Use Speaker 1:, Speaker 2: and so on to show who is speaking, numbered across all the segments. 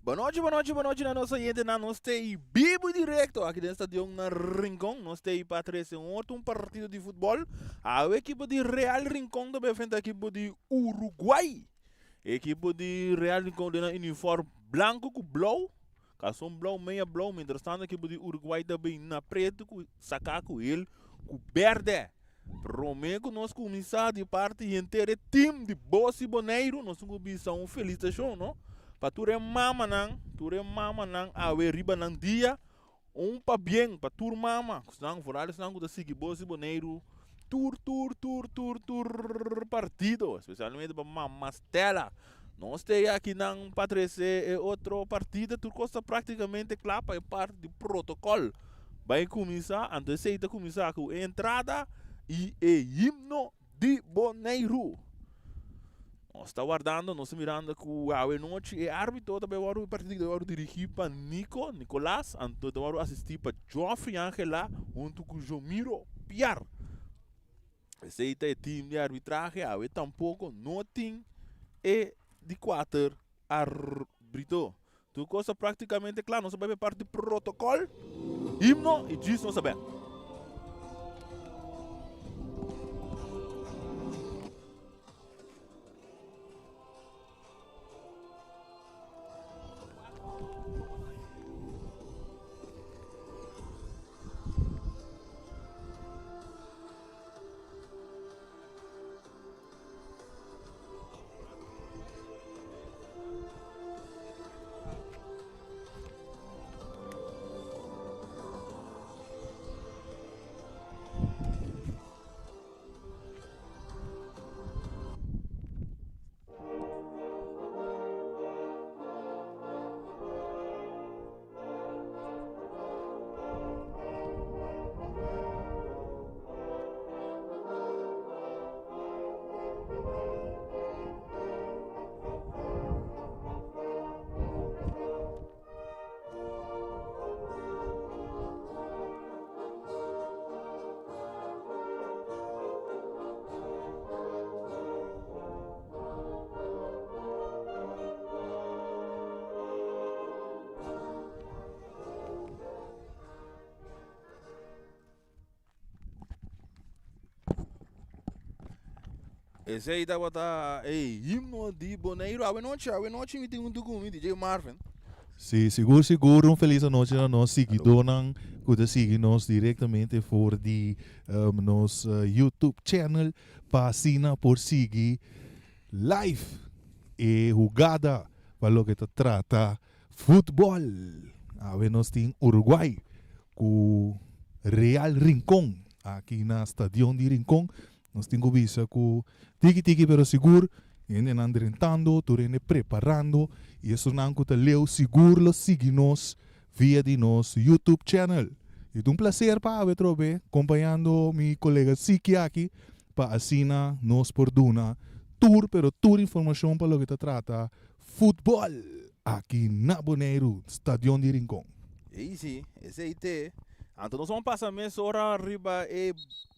Speaker 1: Bonochi, bonochi, bonochi na nos oyentenan. Nos ta ei bibu directo aki den stadion na Rincon. Nos ta ei pa trece un otro un partido di futbol. Awe ekipo di Real Rincon ta bay enfrenta ekipo di Uruguay. Ekipo di Real Rincon den nan uniform blanco cu blauw. Calzon blauw, meya blauw. Mientras tanto ekipo di Uruguay ta bay na preto cu saca cu hel cu berde. Promé ku nos kuminsá di parti henter e tim di Bos i Boneiru, nos tin ku bisa un felisitashon, no? Pa tur e mamanan, tur e mamanan awe riba nan dia, un pabien pa tur mama, esnan, foral esnan ku ta sigui Bos i Boneiru tur, tur, tur, tur, tur partido, espesialmente pa mama Stella. Nos ta e akinan pa trese e otro partida, tur kos ta práktikamente kla pa e parti di protokòl. Bai kuminsá, anto esei ta kuminsá ku e entrada i e himno di Boneiru. Nos ta wardando, nos ta mirando ku awe nochi e árbitro ta bai wòrdu, e partido ta bai wòrdu dirigí pa Nico Nicolas, anto ta wòrdu asistí pa Geoffrey Angela huntu ku Jomiro Piar. Esei ta e team di arbitrahe, awe tampoko no tin e di kuater arbrito. Tur kos ta praktikamente kla, nos a bai pa e parti di protokòl, himno i djis nos a bèn. Esei tabata e himno di Boneiru. Awe nochi, awe nochi mi tin huntu ku mi DJ Marvin.
Speaker 2: Sí, sigur sigur un felis anochi na nos siguidónan ku ta sigui nos direktamente for di nos YouTube channel pa asina por sigui live e hugada pa loke ta trata futbòl. Awe nos tin Uruguay ku Real Rincon aki na stadion di Rincon. Nos tin ku bisa ku tiki tiki pero sigur hendenan drentando, tur hende preparando i esunnan ku ta leu sigur lo sigui nos via di nos YouTube channel. I ta un placer pa awe atrobe kompañando mi kolega Siki aki pa asina nos por duna tur pero tur informashon pa loke ta trata futbòl aki na Boneiru, Stadion di Rincon.
Speaker 1: Ei si, esei te. Anto nos a pasa mesora riba e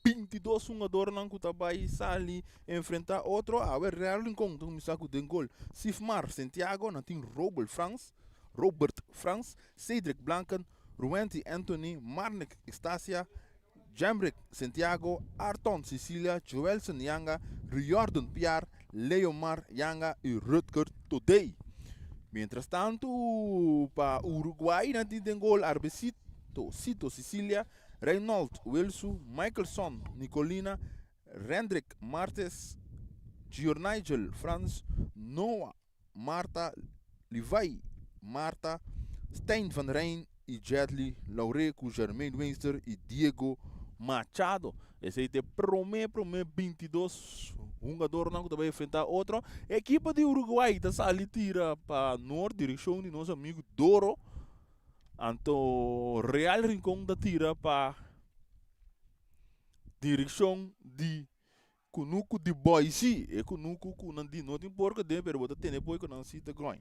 Speaker 1: 22 hungadornan ku ta bai sali enfrentá otro. Awe Real Rincon ta kuminsá ku den gol Sifmar Santiago, nan tin Robel Frans, Robert Frans, Cedric Blanken, Ruwenty Anthony, Marnik Estacia, Jemrick Santiago, Arton Cecilia, Joelson Yanga, Riordan Piar, Leomar Yanga i Rutger Todey. Mientras tanto pa Uruguay nan tin den gol Arbecito Cito Cecilia, Reynold Wilsu, Michaelson Nicolina, Rendrick Martes, Giornigel Frans, Noah Marta, Levi Marta, Stijn van Rijn i Jedly Lauré ku Jermaine Weinster i Diego Machado. Esei ta e promé promé 22 hungadornan ku ta bai enfrentá otro. Ekipo di Uruguay ta sali tira pa nort direkshon di nos amigu Doro. Anto Real Rincon ta tira pa direkshon di Kunuku di bòi sí, e kunuku ku nan di no tin porko den pero bo ta tene poi ku nan sí ta gròin.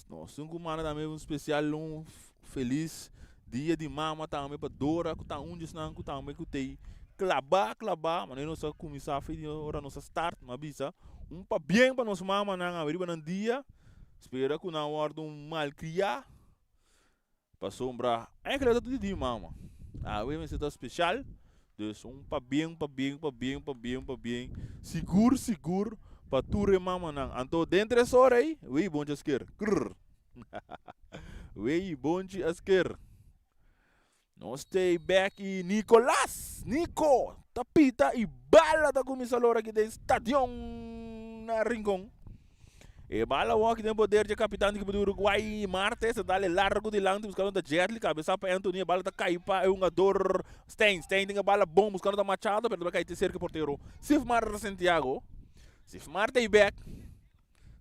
Speaker 1: Nos tin ku manda tambe un spesial un felis Dia di mama tambe pa Dora ku ta un di esnan ku tambe ku tei klabá klabá manera nos a kuminsá fe di ora nos a start mi a bisa un pabien pa nos mamanan awe riba nan dia spera ku nan wòrdu malkriá pasobra eigenlijk ta tur di mama awe mester ta speshal dus un pabien pabien pabien pabien pabien sigur sigur pa tur e mamanan anto den tres ora ei wei bonchi a sker krrr. Wey bonchi a sker. Nos stay back y Nicolas, Nico, ta pita y bala ta cuminsa lora aki den stadion na Rincon. E bala wak den poder dje capitan di equipo di Uruguay, Martes, ta dale largo dilanti buscando ta Jetli, cabeza pa Anthony, e bala ta cay pa e hungador Stein. Stein tin e bala bon buscando ta Machado, pero ta cay te cerca e portero Sifmar Santiago. Sifmar ta back.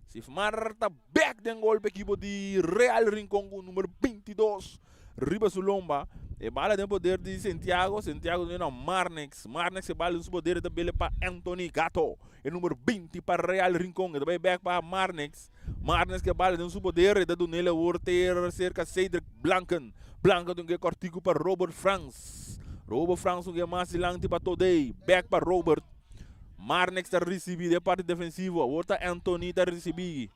Speaker 1: Sifmar ta bek den gol pa ekipo di Real Rincon ku numero 22 riba su lomba. E bala den poder di Santiago. Santiago duna na Marnix. Marnix e bala den su poder e ta bele pa Anthony Gato. E numero 20 pa Real Rincon. E ta bai bek pa Marnix. Marnix ke bala den su poder e ta dun'el awor ter serka Cedric Blanken. Blanken dun ke kortiku pa Robert Frans. Robert Frans dun ke mas dilanti pa Todey. Bek pa Robert. Marnix ta ricibi den parti defensivo. Awor ta Anthony ta ricibi.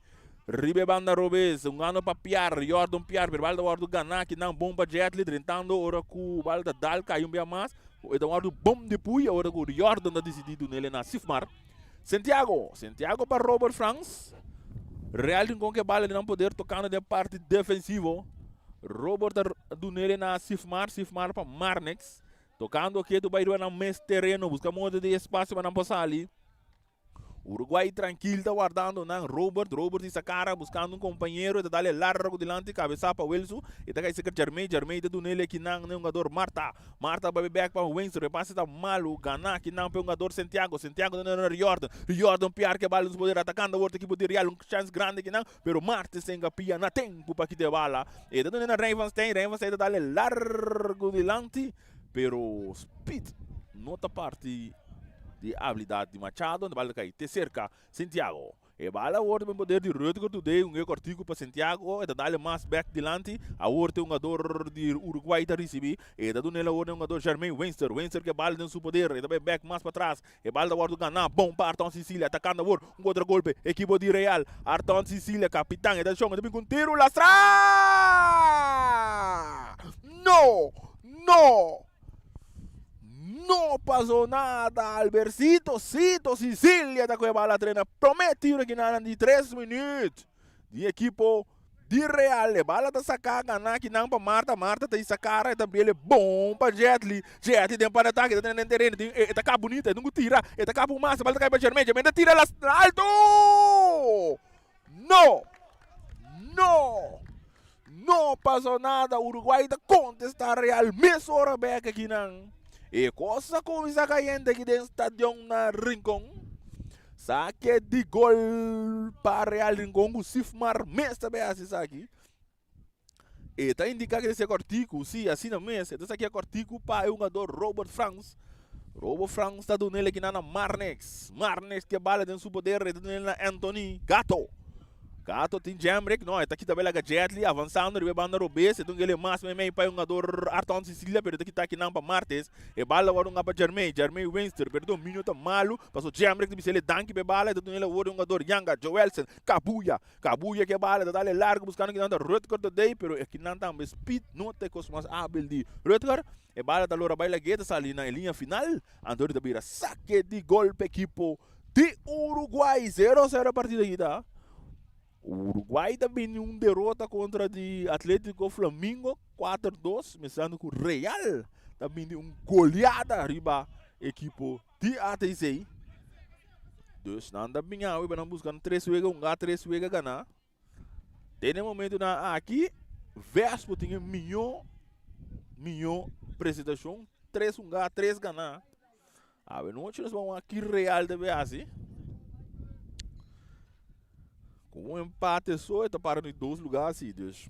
Speaker 1: Riba e banda robes. Un gano pa Piar. Jordan Piar. Pero bal ta wordo gana. Kinan bon pa Jetli. Drentando ora cu bal ta dal cay un bia mas. E ta wordo bom di pui. Ora cu Jordan ta dicidi dunele na Sifmar. Santiago. Santiago pa Robert Frans. Real Rincon ke bala di nan poder tocando den parti defensivo. Robert ta dunele na Sifmar. Sifmar pa Marnix. Tocando ketu bay riba nan mes tereno, busca modo di espacio pa nan por sali. Uruguay trankil ta wardando nan Robert, Robert di Sacara buscando un compañero, e ta dale largo dilanti, cabeza pa Wilson, e ta cay cerca Jermey, Jermey ta dunele kinan na e hungador Marta, Marta bay bek pa Winsor, e pase ta malo, gana kinan pa e hungador Santiago, Santiago ta duna na Riordan, Riordan piar ke bala den su poder, atacando awor ta ekipo di Real, un chance grandi kinan, pero Martes tenga pia na tempo pa kita e bala. E ta duna na Rijn van Steen, Rijn van Steen ta dale largo dilanti, pero speed no ta parti di habilidad di Machado. E bala ta kai te cerca Santiago. E bala awor ta bin poder di Rutger Today, un e cortico pa Santiago, e ta dale mas back dilanti. Awor te hungador di Uruguay ta ricibi, e ta dunel awor na hungador Jermaine Winster. Winster ke bala den su poder, e ta bay back mas patras. E bal ta wòrdu ganá bon pa Arton Sicilia atakando awor un kontra golpe ekipo di Real. Arton Sicilia kapitan e ta shon e ta bin ku un tiru lastrá! No! No! No pasó nada Albercito Cito Sicilia ta ku e bal a trena promé tiru aki nan di tres minüt di ekipo Di Real e bala ta saká ganá kinan pa Marta, Marta ta hisa kara e ta bele bon pa Jetli, Jetli den par atake ta tene den tereno tin e ta kap bunita e tin ku tira e ta kap un mas e bala ta kai pa Jermaine, Jermaine ta tira las alto! No! No! No pasó nada Uruguay ta kontestá Real mesora bek akinan e kos a kuminsá kayente aki den stadion na Rincon. Sake di gol pa Real Rincon ku Sifmar mes ta bay hasi esaki. E ta indiká ku esei kòrtiku, si asina mes, e ta saki e kòrtiku pa e hungador Robert Frans. Robert Frans ta dun'el akinan na Marnix. Marnix ke bala den su poder, e ta dun'el na Anthony Gato. Gato tin Jemrick, no, e ta kita bela Gajetli, avansando riba e banda robes, e ta un gele mas meimei pa e hungador Arton Sicilia, pero e ta kita akinan pa Martes. E bala wòrdu hunga pa Jermey, Jermey Winster, pero e dominio ta malu, paso Jemrick ta bisa el e danki pa e bala, e ta duna el awor e hungador Yanga, Joelsen, Kabuya, Kabuya ke bala, e ta dal e largu buskando kinan ta Rutger Todey, pero e kinan tambe speed no ta e kos mas abil di Rutger. E bala ta lora bai lag'é, ta sali na e liña final, anto ta bira sake di gol pa ekipo di Uruguay. Zero zero e partido aki ta. Uruguay ta bini un derota kontra di Atletico Flamingo 4-2, mesando ku Real ta bini un goleada riba ekipo di ATC. Dus nan ta bin awe pa nan buska tres wega hunga, tres wega gana. Den e momentonan aki, Vespo tin e mihó mihó presentashon, tres hungá, tres ganá. Awe nochi nos ban wak ki Real ta bay hasi. Ku un empate so e ta para di dos lugá si, dus.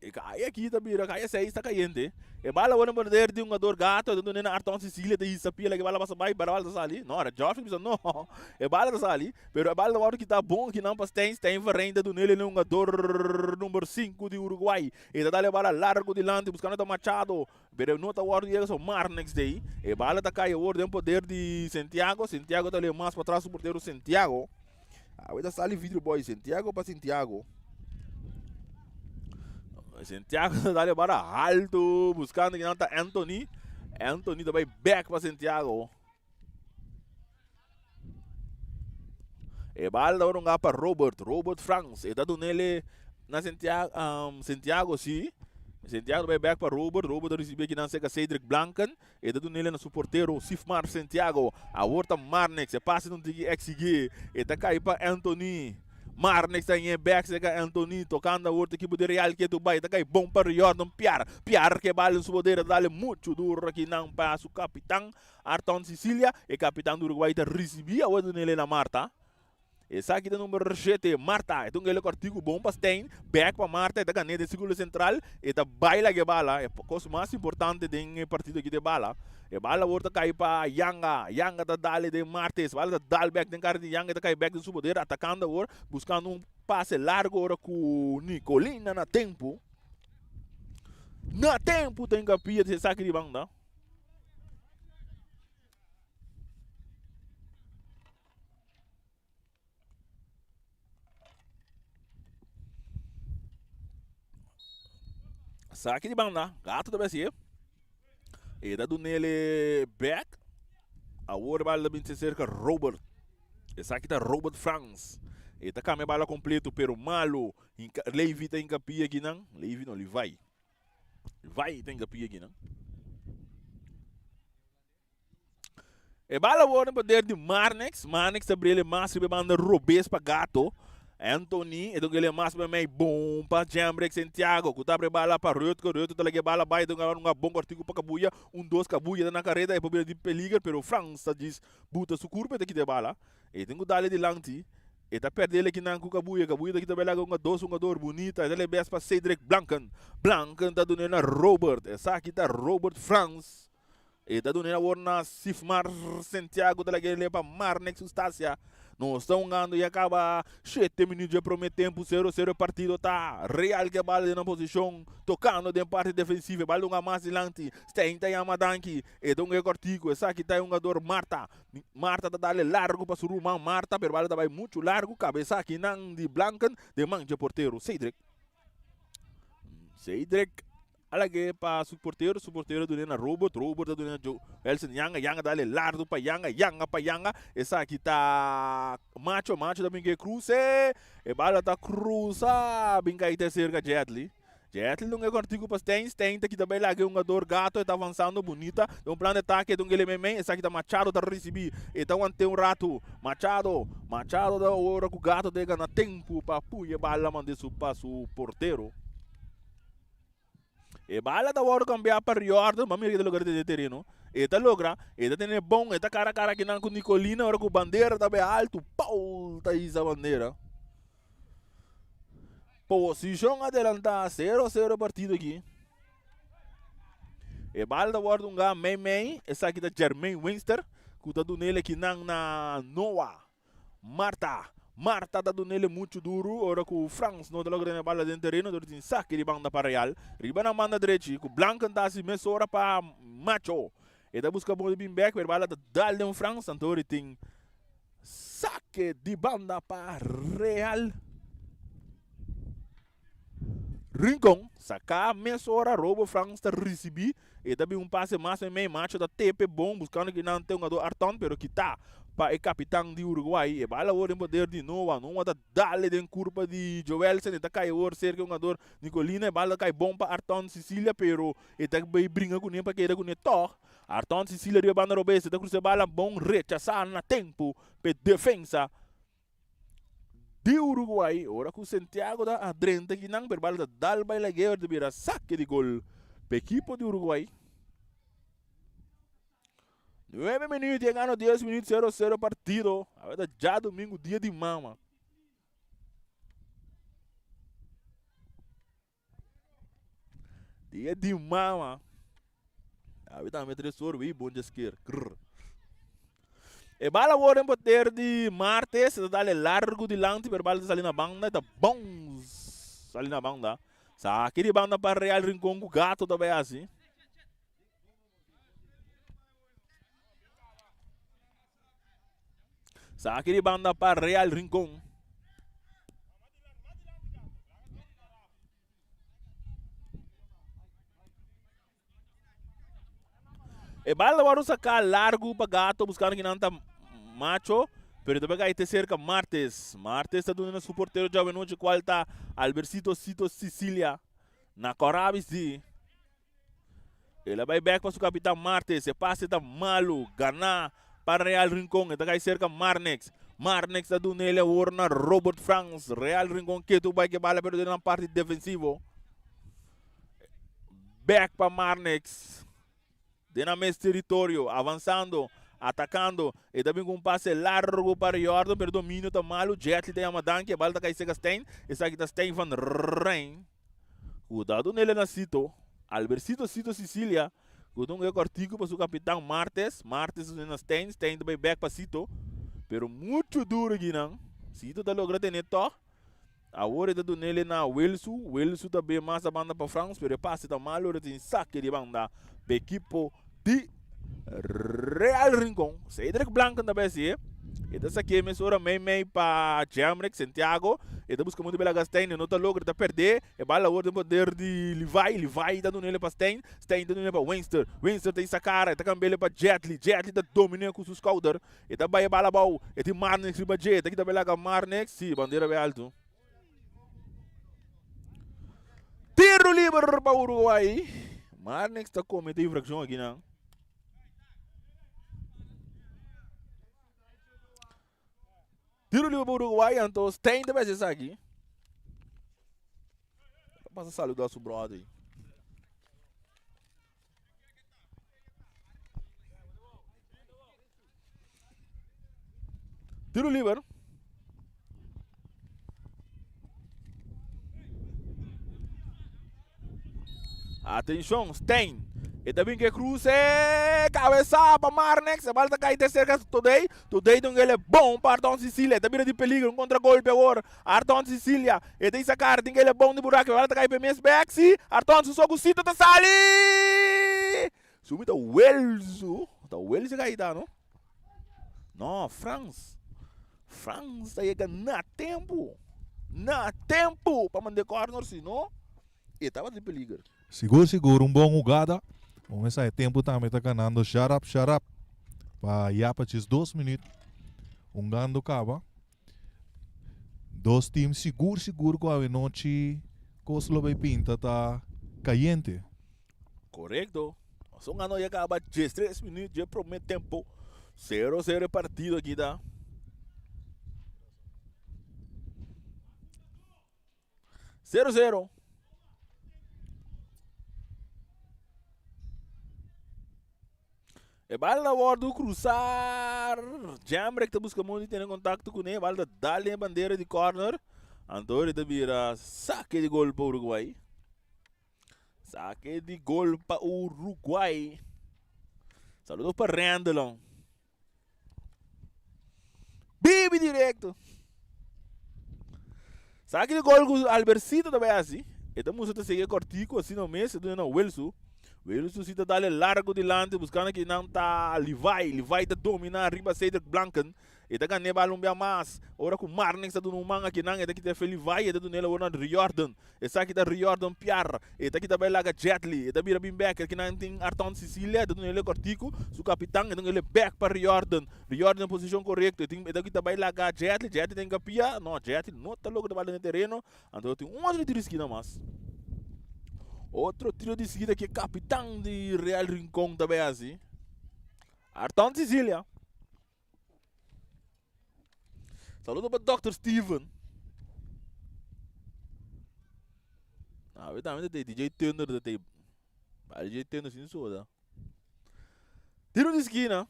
Speaker 1: E kaya aki ta bira kaya 6 ta kayente. E bala worde poder di un jugador Gato e ta duna na Arton Cecilia ta hisa pia laki bala pasa bai pero bala ta sali. No era Geoffrey bisa no e bala ta sali pero e bala ta worde kita bon akinan pa Stijn. Stijn Verheyen ta dun'el e hungador number 5 di Uruguay. E ta dal e bala largo dilanti buscando ta Machado pero e no ta worde yega so Marnix dei. E bala ta kai awor den poder di Santiago. Santiago ta leu mas patras su portero Santiago. Awe ta sali Vidrio Boy, Santiago pa Santiago. Santiago ta dale bara alto, buscando que ta Anthony. Anthony ta bay back pa Santiago. E bal ta ora pa Robert, Robert Franks. E ta dunele na Santiago, um, Santiago sí. Santiago bay back pa Robert, Robert ta recibe aquí nan cerca Cedric Blanken. E ta dun'el na su portero Sifmar Santiago. Awor ta Marnix. E pase ta un tiki exigí. E ta kai pa Anthony. Marnix ta ñe bek serka Anthony. Tokando awor ta ekipo di Real ketu bai. E ta kai bon pa Riordan Piar. Piar ke bal den su poder. E ta dale muchu duro akinan pa su kapitan Arton Sicilia. E kapitan di Uruguay ta risibí awor e dun'el na Marta. Esaki ta number shete, Marta. E ta un gele kòrtiku bon pa Stein. Bèk pa Marta. E ta gan'é den sirkulo sentral. E ta baila ku e bala. E kos mas importante den e partido aki ta e bala. E bala awor ta kai pa Yanga. Yanga ta dal den Martes. Bala ta dal bèk den kara di Yanga. E ta kai bèk den su poder. Atakando awor. Buskando un pase largu ora ku Nicolina na tempu. Na tempu ta hinkapia di esaki di banda. Saki di banda, Gato ta besi e ta dunele back. Awor e bala ta binse cerca Robert. Esaki ta Robert Frans. E ta cambia bala completo pero malo. Levi ta hincapia akinan. Levi no, Levi. Levi ta hincapia akinan. E bala worde poder di Marnix. Marnix ta brele mas riba e banda robes pa Gato. Anthony e toca ele mas pa mei bom pa Jambrick Santiago ku ta abre bala pa Rutger. Rutger ta laga e bala bai ta un bon kortiku pa Kabuya. Un dos Kabuya ta na kareda e por bira di peliger pero Frans ta djis buta su kurpa e ta kita e bala. E tin ku dale dilanti. E ta perde el ekinan ku Kabuya. Kabuya ta kita bela un a dos hungador bunita. E ta le bes pa Cedric Blanken. Blanken ta dun'e na Robert. Esaki ta Robert Frans. E ta dun'é awor na Sifmar Santiago ta lag'é pa Marnex Sustasia. Nos ta hungando ya kaba shete minuut dje prome tempu, sero sero e partido ta. Real ke bal den nan posishon tokando den parti defensivo e bal ta hunga mas dilanti. Stein ta yama danki. E ta hunga e kòrtiku. Esaki ta e hungador Marta. Marta ta dale largu pa su ruman Marta pero bal ta bai muchu largu. Kabesa akinan di Blanken den man dje portero Cedric. Cedric A lag'é pa su portero, su portero a dun'é na Robert, Robert a dun'é na Joelson Yanga, Yanga dale largo pa Yanga, Yanga pa Yanga, esaki ta Macho, Macho ta bin ku e kruse, e bala ta krusa bin kai te serka Jetli, Jetli dun'é kòrtiku pa Stein, Stein ta kita bai laga e hungador Gato, e ta avansando bunita, den un plan di atake e dun'é mei mei, esaki ta Machado ta risibí, e ta want'é un ratu, Machado, Machado ta ora ku Gato ta yega na tempu pa pui e bala mand'é su pa su portero. E bala ta wòrdu kambiá pa Riordan, bo a mira ke ta logra tene tereno. E ta logra, e ta tene bon, e ta kara kara kinan ku Nicolina ora ku bandera ta bai altu, Paul ta hisa bandera. Posishon adelantá, sero sero e partido aki. E bala ta wòrdu hungá mei mei, esaki ta Jermaine Winster ku ta dun'el akinan na Noah. Marta. Marta ta dunele muchu duru ora ku Frans no ta logra tene bala den tereno dor tin saki di banda pa Real. Riba nan banda drechi ku Blanken ta hasi mesora pa Macho. E ta buska bon di bin bek pero bala ta dal den Frans anto ori tin sake di banda pa Real. Rincon saka mesora Robo Frans ta risibi e ta bin un pase mas meimei Macho ta tepe bon buskando kinan te hungador Arton pero kita pa e kapitan di Uruguay e bala awor den poder di Noa Noa ta dale den kurpa di Joelsen e ta kai awor serka e hungador Nicolina e bala ta kai bon pa Arton Cecilia pero e ta bay bringa kune pa keda kune tog Arton Cecilia riba banda robes e ta krusa e bala bon rechasa na tempo pa e defensa di Uruguay ora ku Santiago ta a drenta kinan pero bal ta dal bai lag'é ora ta bira sake di gol pa ekipo di Uruguay. Nuebe minuut yegando dies minuut sero sero partido. Awe ta djadumingu dia di mama. Dia di mama. Awe tambe tres or wi bon djesker. Grr. E bala word en poder di Martes, e ta dale largo dilanti, pero bala ta sali na banda, e ta bounce sali na banda. Saki di banda pa Real Rincon ku Gato ta bai hasi. Saki di banda pa Real Rincon. E bala wòrdu saká largu pa Gato buskando kinan ta Macho, pero ta bai te serka Martes. Martes ta duna na su portero djawe nochi kual ta Albercito Cito Sicilia na kòrá bisti. El a bai bèk pa su kapitan Martes. E pase ta malu, ganá pa Real Rincon. E ta kai serka Marnix. Marnix ta duna el awor na Robert Frans. Real Rincon ketu bai ke bala pero den nan parti defensivo. Bek pa Marnix. Den nan mes teritorio, avansando, atakando. E ta bin ku un pase largu pa Riordan, pero dominio ta malu. Jetli ta yama danki, e bal ta kai serka Stijn. Esaki ta Stijn van Rijn. Ku ta dun'el na Sito. Albercito Sito Sicilia. Ku ta un e kòrtiku pa su kapitan Martes. Martes ta duna na Stijn. Stijn ta bai bek pa Sito. Pero muchu duru akinan. Sito ta logra tene tòg. Awor e ta dunele na Wilsu, Wilsu ta be mas a banda pa Frans, pero e pase ta malo, ora tin sake di banda pa ekipo di Real Rincon. Cedric Blanken ta besi e, e ta sake mesora mei mei pa Jamrick Santiago, e ta buska mucho bela Gastijn, e no ta logra, e ta perde, e bala awor den poder di Levi, Levi ta dunele pa Stijn, Stijn ta dunele pa Winster, Winster ta isa kara, e ta kambele pa Jetli, Jetli ta domine ku su skouder, E ta bai e bala abou. E tin Marnix riba dje. E ta kita bai laga Marnix. Sí, bandera bai alto. Tiro liber pa Uruguay. Marnix ta comete infraccion aki nan. Tiro liber pa Uruguay. Anto Stein ta bai haci esaki. Pasa saluda su brother. Tiro liber. Atención, Stein. E ta bin ke cruce. Cabeza pa Marnex. E bal ta cae te cerca Today. Today don ele bon pa Arton Sicilia. E ta bira di peligro. Un contragolpe awor. Arton Sicilia. E ta sacar. Tin ele bon di buraco. E bal ta cae pe mes back. Si. Arton su socusito ta sali. Sumi ta Welsu. Ta Welsu cae no? No, Frans. Frans ta yega na tempo. Na tempo pa manda corner si no. E tabata di peliger.
Speaker 2: Sigur sigur un bon hugada. Bon mesa e tempo tambe ta ganando sharap sharap. Pa ya pa djes dos minuut. Hungando kaba. Dos team sigur sigur ku awenochi kos lo bay pinta ta kayente.
Speaker 1: Korekto. Son gano ya kaba 13 minuut dje prome tempo. 0-0 e partido aki ta. 0-0. E bal ta wordo cruzar. Jamrek ta busca modo di tene contacto cu ne. Bal ta dal den bandera di corner. Anto ta bira saque di gol pa Uruguay. Saque di gol pa Uruguay. Saludos pa Randelon. Bibi directo. Sabe que gol ku Albercito ta bai hasi? E ta musa ta sigui kortico asina mes, e duna na Wilsu. Wilsu si ta dale largo dilanti buscando ki nan ta Levi. Levi ta domina riba Cedric Blanken. E ta gana e bal un bia mas. Ora ku Marnix ta duna un man aki nan, e ta kita efe Levi, e ta duna el awor na Riordan. Esaki ta Riordan Piar. E ta kita bai laga Jetli. E ta bira bin bek. Akinan tin Arton Sicilia. E ta duna el e kortiku. Su kapitan. E ta duna el e bek pa Riordan. Riordan den posishon korekto. E tin e ta kita bai laga Jetli. Jetli ta hinkapia. No, Jetli no ta logra bal den e tereno. Anto tin un otro tiro di skina mas. Otro tiro di skina ku e kapitan di Real Rincon ta bai hasi. Arton Sicilia. Saludo pa Dr. Steven. Ah, tambe ta DJ Thunder ta tei. Ba DJ Thunder sin soda. Tiro di skina.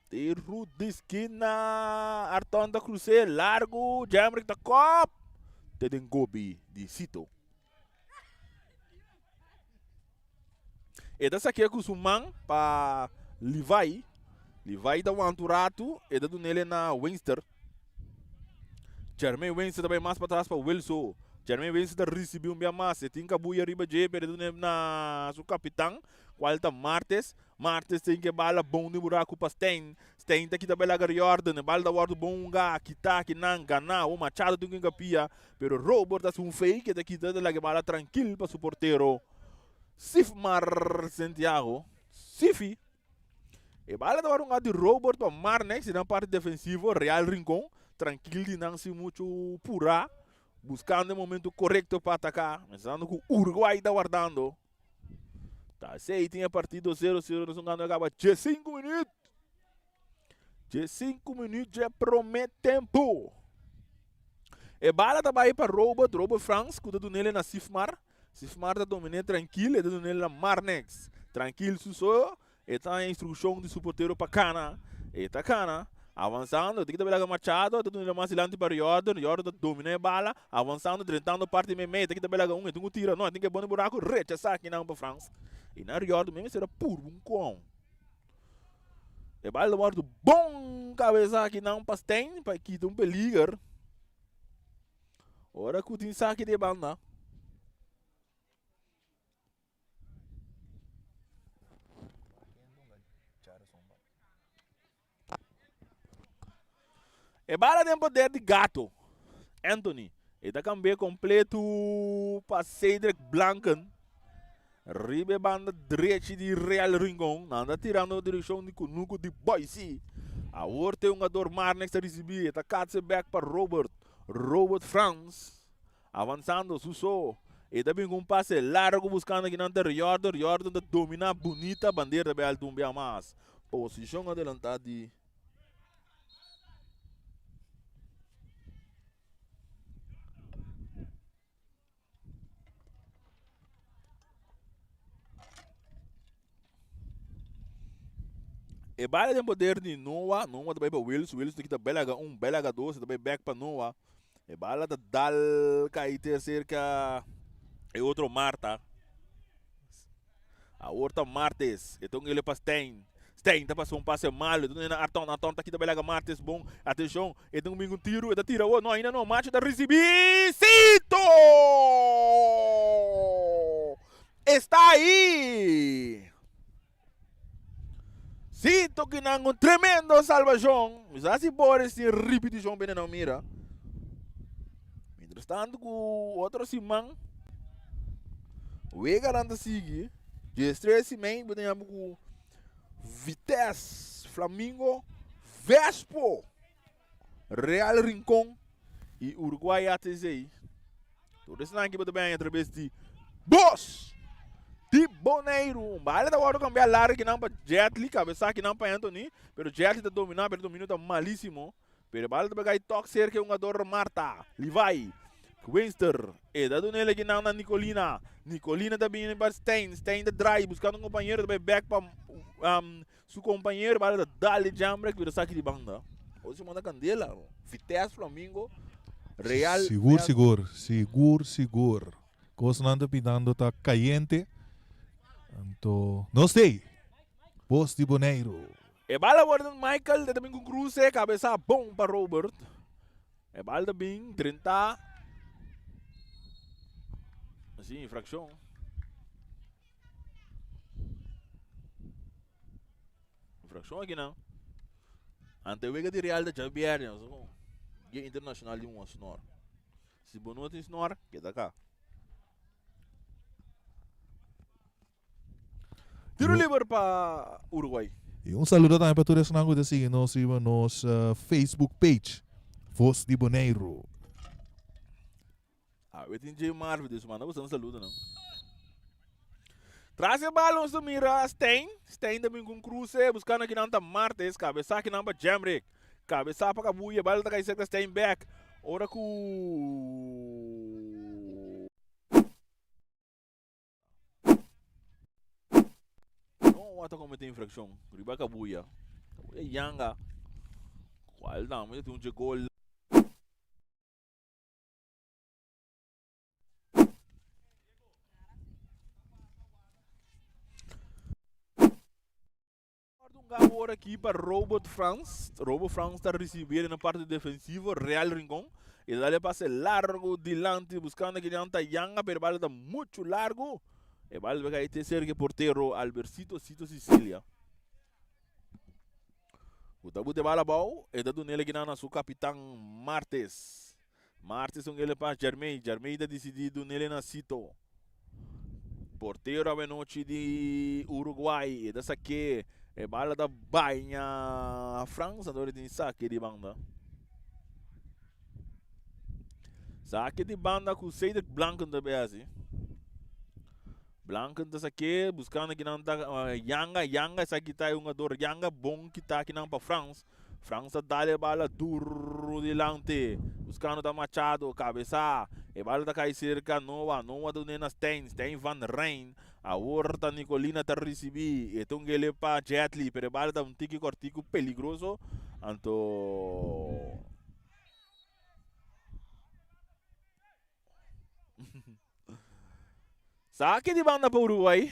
Speaker 1: Tiro di skina. Arton ta cruce largo. Jamrick ta kop. Te den gobi di Sito. E ta sakia ku su man pa Levi. Levi ta wanta un ratu, e ta dunele na Winster. Jermaine Winster ta bai mas patras pa Wilso. Jermaine Winster ta risibi un bia mas. E tin kabuya riba dje, pero e ta dun'e na su kapitan, kual ta Martes. Martes tin ke bala bon den buraku pa Stein. Stein ta kita bela agarra Jordan. E bala ta wordo bon hunga. Kita kinan gana. O Machado tin ku hinka pia. Pero Robert ta haci un fake. E ta kita ta laga e bala trankil pa su portero Sifmar Santiago. Sifi. E bala ta wordo hunga di Robert pa Marnex di nan parti defensivo. Real Rincon. Trankil di nan sin mucho pura. Buscando e momento corecto pa ataca. Pensando cu Uruguay ta wardando. Ta esei tin e partido 0 0 nos gana acaba 15 minuut. 15 minuut dje prome tempo. E bala ta bai pa Robert, Robert Frans ku ta dunele na Sifmar. Sifmar ta domine trankil, e ta dunele na Marnex. Trankil su so, E ta instrukshon di su portero pa kana. E ta kana, avansando, tin ki ta belaga Machado, e ta duna mas dilanti pa Riordan, Riordan ta domina e bala, avansando, drentando parti meimei, e ta kita belaga un, e tin ku tira, no, e tin ke pone buraku, rechasá kinan pa Frans. I na Riordan mes mester a purba un kon. E bala ta wòrdu bon kabesá kinan pa Stein pa e kita un peliger. Ora ku tin saki di e banda. E bala den poder di Gato. Anthony. E ta cambia completo pa Cedric Blanken. Riba e banda drechi di Real Rincon. Nan ta tirando direccion di Cunucu di Boise. Awor te hungador Marnix ta ricibi. E ta katse back pa Robert. Robert Frans. Avansando su so, e ta bin ku un pase largu buskando kinan ta Riordan. Riordan ta dominá bunita bandera ta bai altu un bia mas. Posishon adelantá di. E bala den poder di Noah. Noah ta bai pa Wills. Wills ta kita belaga un, belaga dos. E ta bai back pa Noah. E bala ta dal kai te cerca e otro Marta. Awor ta Martes. E ta un ele pa Stein. Stein ta pasa un pase malo. E ta na Arton. Arton ta kita belaga Martes. Bon. Atencion. E ta un un tiro. E ta tira. Oh, no, ainda no. Macho ta recibi. Cito! Está ahí! Cito kinan un tremendo salvacion. Mi sa si Boris tin ripiticion bene no mira. Mientras tanto ku otro siman weganan ta sigui. 13 mei bo ta yama ku Vitesse, Flamingo, Vespo, Real Rincon y Uruguay ATC. Tur esnan ki bo ta bini atraves di Bos di Boneiru. Un bala ta wòrdu kambiá largu kinan pa Jetli, kabesá kinan pa Anthony, pero Jetli ta dominá, pero e dominio ta malísimo. Pero e bala ta bai kai tòk serka e hungador Marta. Levi Winster e ta duna el ekinan na Nicolina. Nicolina ta bini pa Stein. Stein ta drai buskando un kompañero, ta bai bèk pa su kompañero. Bala ta dal e jambrek pero saki di banda. Hoy su manda kandela. Vitesse, Flamingo, Real.
Speaker 2: Sigur sigur sigur sigur kosnan ta pintando ta kayente anto nos tei bos di Boneiru.
Speaker 1: E bala worde Michael ta bin ku kruse kabesa bon pa Robert. E bal ta bin drenta. Así infraccion. Infraccion aki nan. Ante wega di Real ta djabièrnè. Dia internacional di un snor. Si bo no tin snor, keda ka. Tiro liber pa Uruguay.
Speaker 2: Y un saludo tambe pa tur esnan cu ta sigui nos riba nos Facebook page, Voz di Boneiru.
Speaker 1: Awe tin J Marvin, dus manda boso un saludo nan. Tras e bal nos ta mira Stein. Stein ta bin cu un cruce, buscando akinan ta Martes, cabeza akinan pa Jemrick. Cabeza pa Kabuya, bal ta cay cerca Stein back. Ora cu. No a comete infraccion riba Kabuya. Kabuya yanga. Cual tambe tin un gol. Awor aki pa Robert Frans. Robert Frans ta ricibi den e parti defensivo Real Rincon. E ta dal e pase largo dilanti buscando aki nan ta Yanga pero e bala ta mucho largo. E bala ta cay te cerca e portero Albercito Cito Sicilia. Cu ta buta e bala abao e ta dunele aki nan na su capitan Martes. Martes un ele pa Jermey. Jermey ta dicidi dunele na Cito. Portero awenochi di Uruguay. E ta saké. E bala ta baña Frans. Anto e tin sake di banda. Sake di banda ku Cedric Blanken ta bay hasi. Blanken ta saké buscando kinan ta Yanga. Yanga esaki ta e hungador. Yanga bon kita kinan pa Frans. Frans ta dal e bala duro dilanti. Buscando ta Machado. Cabeza. E bala ta cay cerca Noah. Noah ta dun'e na Stijn. Stijn van Rijn. Awor ta Nicolina ta ricibi. E ta un gele pa Jetly. Pero e bala ta un tiki cortico peligroso. Anto. Saque di banda pa Uruguay.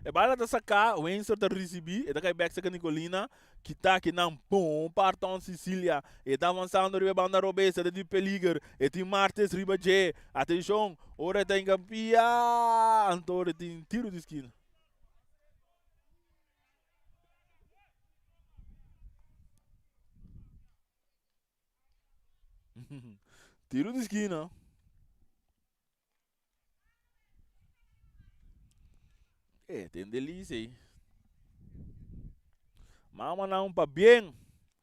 Speaker 1: E bala ta saká, Windsor ta risibí, e ta kai bèk serka Nicolina, kita kinan bon pa Arton Cicilia. E ta avansando riba e banda robes, e ta di peliger, e tin Martes riba dje. Atenshon, ora e ta hinka pia, anto e tin tiro di skina. Tiro di skina. Eh, ten delicia ahí. Mama nan pa bien.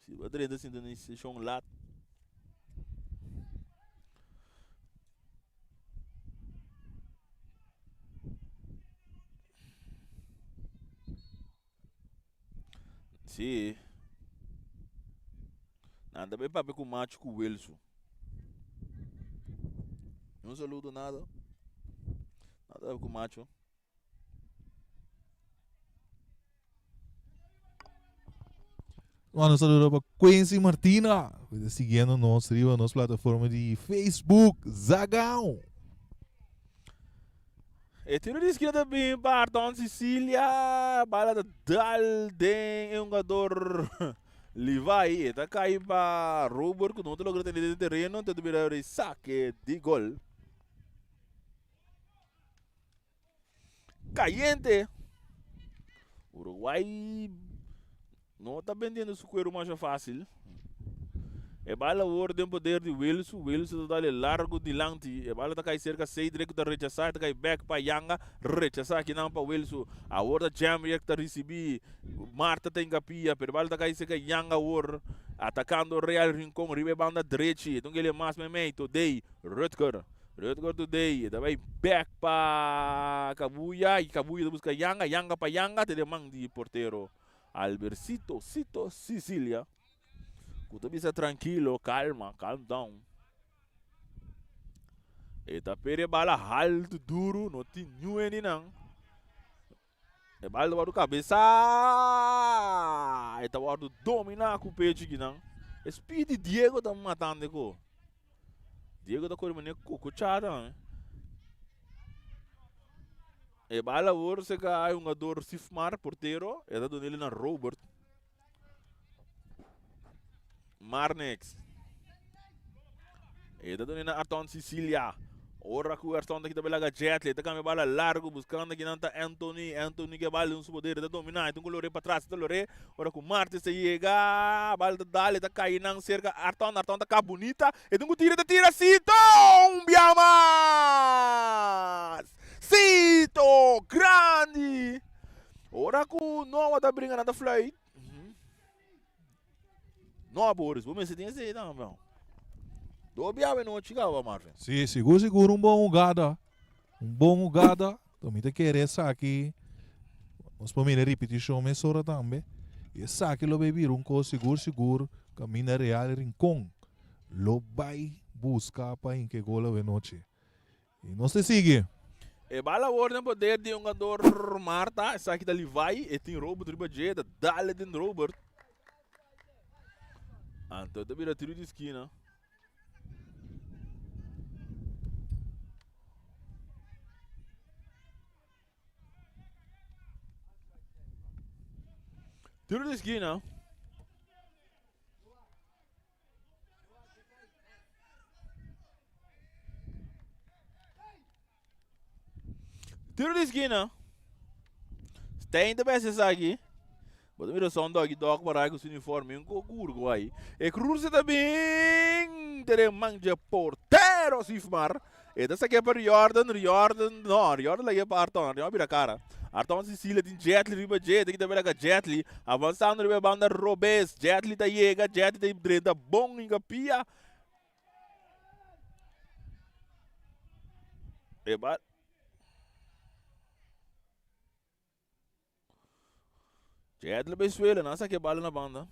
Speaker 1: Si ba drenta sintonisashon lat. Sí. Nan ta bay papia ku machu ku Wilson. Un saludo nada. Nan ta papia ku machu.
Speaker 2: Manda un saludo pa Quincy Martina, ku ta siguiendo nos riba nos plataforma di Facebook, Zagao.
Speaker 1: E tiro di esquina ta bin pa Arton Cecilia. Bala ta dal den e hungador Levi. E ta kai pa Robert ku no ta logra tene den tereno. Te ta bira e sake di gol. Cayente. Uruguay no ta bendiendo su cuero masha fácil. E bala awor den poder di Wilson. Wilson ta dale largo dilanti. E bala ta kai cerca Cedric ta rechasa. Ta kai back pa Yanga. Rechasa kinan pa Wilson. Awor ta Jamriek ta ricibi. Marta ta ingapia. Pero e bala ta kai cerca Yanga awor. Atacando Real Rincon riba e banda drechi. Don kele mas memei. Today Rutger. Rutger Today ta bai back pa Kabuya. Y Kabuya ta busca Yanga. Yanga pa Yanga. Te den man di portero Albercito Cito Sicilia. Ku ta bisa trankilo, kalma, calm down. E ta pere bala haltu duru, no tin niun hende nan. E bala ta wòrdu kabesá, e ta wòrdu dominá ku pechi kinan. E speed di Diego ta matando ko. Diego ta kore manera kokochá tambe. E bala awor seka e hungador Sifmar, portero, e ta dun'el na Robert. Marnix. E ta duna na Arton Sicilia. Ora ku Arton ta kita belaga Jetley. Ta cambia bala largo buscando kinan ta Anthony. Anthony ke bala un su poder. Ta domina. E ta un lore pa tras. Ta lore. Ora ku Martes ta yega. Bala ta dale. Ta kai nan cerca Arton. Arton ta ka bonita. E ta un tira. Ta tira. Sito! Un bia mas! Sito! Grandi! Ora ku Noah ta bringa nan ta fluit. No, Boris, bo mester tin esei tambe. Do biawe nochi kaba, Marvin.
Speaker 2: Sí, sigur sigur un bon hugada. Un bon hugada. To mi ta kere esaki. Nos por mira ripetishon mesora tambe. I esaki lo bay bira un kos sigur sigur kaminda Real Rincon lo bay buska pa hinka e gol awe nochi. I nos ta sigui.
Speaker 1: E bala awor den poder di hungador Marta. Esaki ta Levi. E tin Robert riba dje. Ta dale den Robert. Anto ta bira tiro di skina. Tiro di skina. Tiro di skina. Stein ta bes esaki. Bo ta mira son doggy dog para ku su uniforme un koko Uruguay. E cruce ta bin tere man dje portero Sifmar. E ta saké pa Riordan, Riordan, no, Riordan lag'é pa Arton, Arton a bira kara. Arton Sicilia tin Jetli riba dje, e ta kita bira ka Jetli, avansando riba e banda robes, Jetli ta yega, Jetli ta drenta bon hinka pia. E ba. Jetli bay suela, nan a saké bala na banda.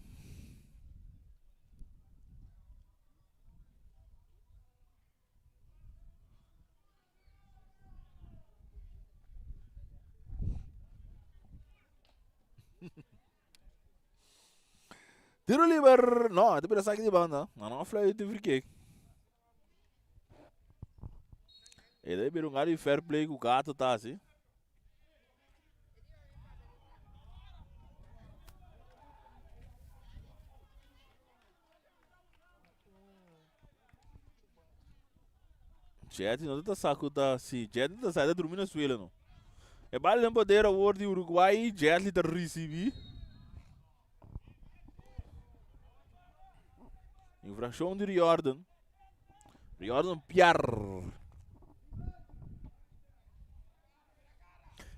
Speaker 1: Tiro liber. No, te bira saque di banda. No, no, fluit di free kick. E debe bira un gari fair play ku gato ta así. Jetty no ta sa ku ta si Jetty ta sa ta drumi na suelo no. E bal den poder awor di Uruguay Jetty ta risibi. Infraccion di Riordan. Riordan piar.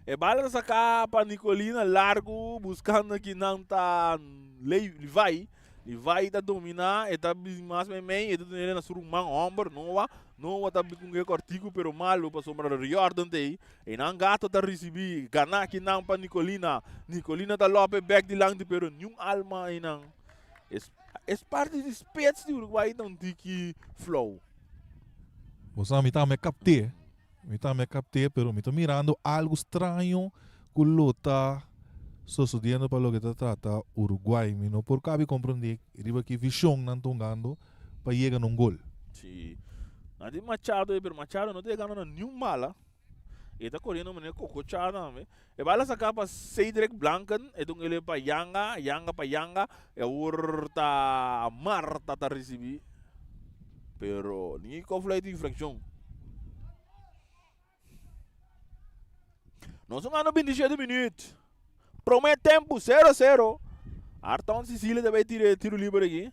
Speaker 1: E bala ta saká pa Nicolina largu buskando ki nan ta Levi. Levi ta dominá, e ta bin mas meimei, e ta duna na su ruman hòmber Noa. Noa ta bin ku un kòrtiku pero malu pasobra Riordan ta ei. Einan Gato ta risibí, ganá ki nan pa Nicolina. Nicolina ta lòp e bèk dilanti pero niun alma einan. Es parti di spits di Uruguay ta un tiki flou.
Speaker 2: Bo sa mi tambe kapt'é. Mi tambe a capt'é, pero mi ta mirando algo straño cu lo ta sosodiendo pa loke ta trata Uruguay. Mi no por cabi comprende riba ki vision nan ta hungando pa yega na un gol.
Speaker 1: Si. Nan tin Machado ei, pero Machado no ta yegando na niun bala. E ta coriendo manera cococha tambe. E bala saca pa Cedric Blanken, e ta un ele pa Yanga, Yanga pa Yanga, e awor ta Marta ta ricibi. Pero ni kofluit di infraccion. Nos un ano 27 minuut. Prome tempo 0-0. Arton Sicilia ta bay tira tiro liber aki.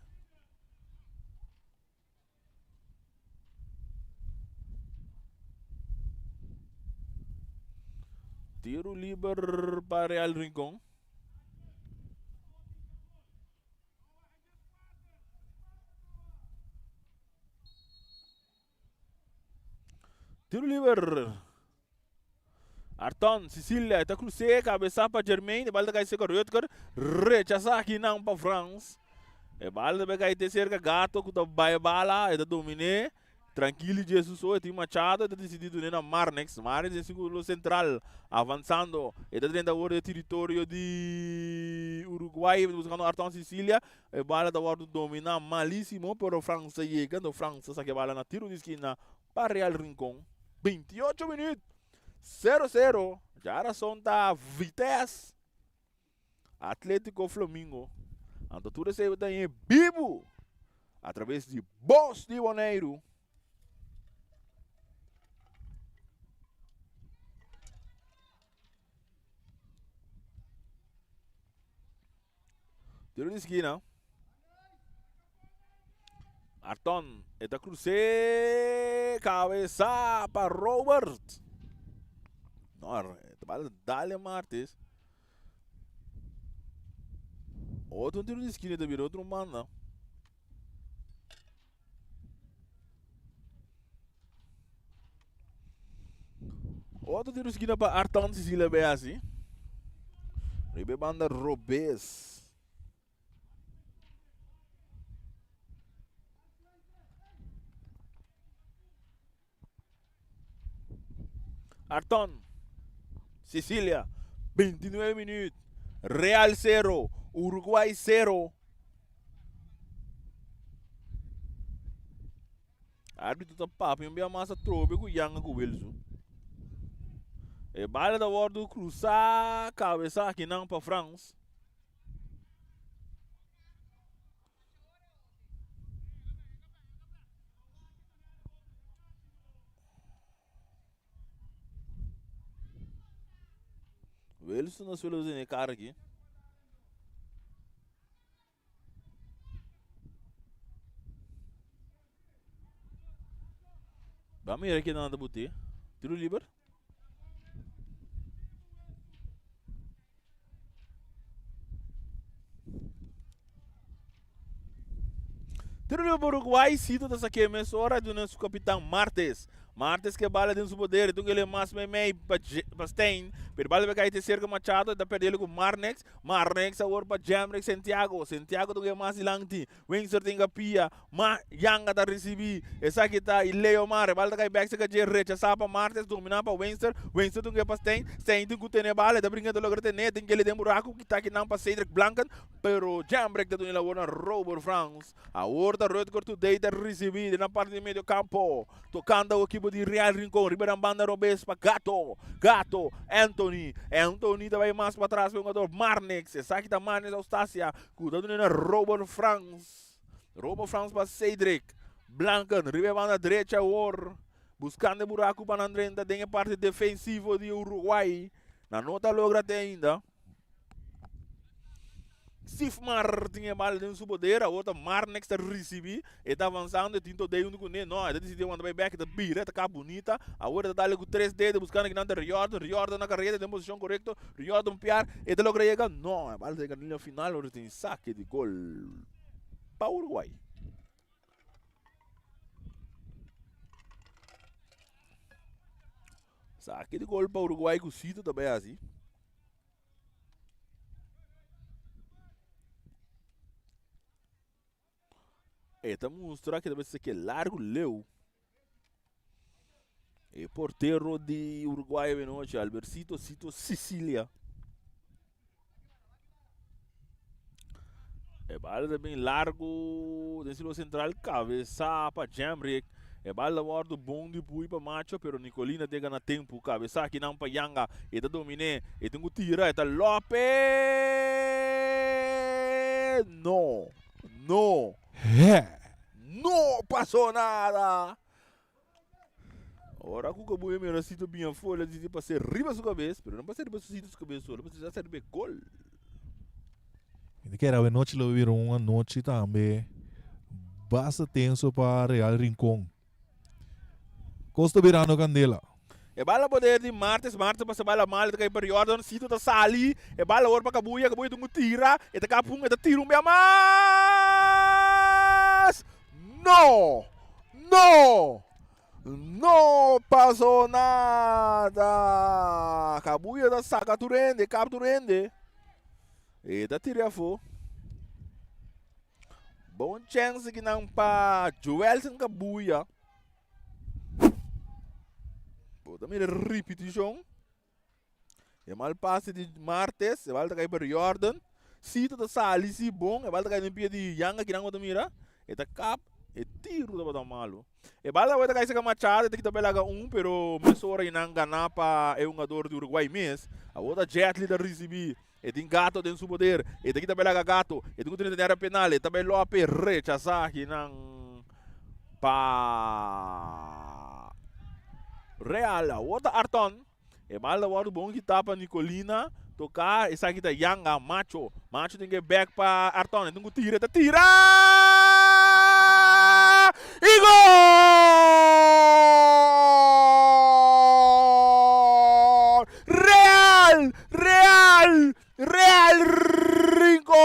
Speaker 1: Tiro liber pa Real Rincon. Tiro liber. Arton, Cecilia, ta crucé, cabeza pa Jermaine, e bal ta cai cerca Rutger, rechaza aki nan pa Frans. E bal ta cai te cerca Gato cu ta bay bala, e ta dominé. Trankili Jesus oh, e tin Machado, e ta decidi dune na Marnix. Marnix den círculo central, avanzando. E ta drenta awor den territorio di Uruguay, buscando Arton Cecilia. E bala ta wordo domina malísimo, pero Frans ta yega. Ento Frans ta saca e bala na tiro di esquina pa Real Rincon. 28 minuut, 0-0. Djarason ta Vitesse. Atletico Flamingo. Anto tur esei ta en bibu a traves di Bos di Boneiru. Tiro di skina. Arton, e ta crucé cabeza pa Robert. No, e ta dale Martis. Otro tiro di esquina ta bira otro manda. Otro tiro di esquina pa Arton Cecilia Beasi. Ribe banda robes. Arton, Sicilia, 29 minuut. Real 0, Uruguay 0. Arbitro ta papia un bia mas atrobe ku Yanga ku Wilson. E bala ta wordo cruza cabeza akinan pa Frans. Wilson na suelo den e kara aki. Ba mira kinan ta buti. Tiro liber. Tiro liber pa Uruguay, Cito ta saké mesora duna su kapitan Martes. Martes ke bala den su poder, tun kele mas meimei pa pa Stein, pero bala ta kai te serka Machado, e ta perdele ku Marnex. Marnex awor pa Jemrick Santiago, Santiago tun ke mas dilanti, Windsor tin kapia, Ma Yanga ta risibí esaki ta i Leo Mare. Bal ta kai bèk serka dje rechasá pa Martes, dominá pa Winster. Winster tin ku e pa Stein. Stein tin ku tene bal, e ta bringa ta logra tene. Tin kele den buraku ku kita kinan pa Cedric Blanken, pero Jembrek ta duna e labor na Robert Frans. Awor ta Rutger Today ta risibí den nan parti di medio kampo. Tokando awo ekipo di Real Rincon riba nan banda robes pa Gato. Gato, Anthony. Anthony ta bai mas patras pa e hungador Marnix. Esaki ta Marnix Austasia ku ta duna na Robert Frans. Robo Frans pa Cedric Blanken riba e banda drecha awor. Buscando e buraco pa nan drenta den e parti defensivo di Uruguay. Nan no ta logra te ainda. Sifmar tin e bal den su poder. Awor ta Marnix ta ricibi. E ta avanzando. E tin Todey hunto cune. No, e ta decidi wanta bay bek. E ta bira. E ta caba bunita. Awor e ta dale cu tres dedo buscando kinan ta Riordan. Riordan na carrera den posicion corecto. Riordan piar. E ta logra yega. No, e bal ta yega na linea final. Awor tin saque di gol pa Uruguay. Saque di gol pa Uruguay ku Cito ta bai hasi. E ta mustra ku ta bai seke largu leu. E portero di Uruguay avenochi, Albercito Cito Sicilia. E bal ta bin largo den silo central, cabeza pa Jemrick. E bal ta wordo bon di pui pa Macho, pero Nicolina tega na tempo. Cabeza akinan pa Yanga. E ta domine, e tin cu tira, e ta Lopez! No, no.
Speaker 2: He!
Speaker 1: No pasó nada! Ora ku Kabuya mira Sito bin afó, el a disidi pas'é riba su kabes, pero no pas'é riba Sito su kabes solo, pas'é hasta riba e gol.
Speaker 2: Mi ta kere awenochi lo bira un anochi tambe basta tenso pa Real Rincon. Kos ta birando kandela.
Speaker 1: E bala poder di Martes, Martes pasa bala mal, e ta kai pa Riordan, Sito ta sali, e bala awor pa Kabuya, Kabuya tin ku tira, e ta kapun, e ta tira un bia mas! No! No! No pasó nada! Kabuya ta saka tur hende, kap tur hende. E ta tira afó. Bon chèns kinan pa Joelson Kabuya. Bo ta mira ripitishon. E mal pase di Martes, e bal ta kai pa Riordan. Sito ta sali si bon, e bal ta kai den pia di Yanga kinan bo ta mira. E ta kap, e tiru tabata malu. E bal ta kai saka Machado, e ta kita belaga un, pero mesora nan gana pa e hungador di Uruguay mes. Awor ta Jetli ta risibi. E tin Gato den su poder. E ta kita belaga Gato. E tin ku tene den area penal. E ta bay Lope rechasa kinan pa Real. Awor ta Arton. E bal ta wòrdu bon kitá pa Nicolina. Toká esaki ta Yanga. Macho. Macho tin ke bèk pa Arton. E tin ku tira. E ta tira! I gol! Real! Real! Real Rincon!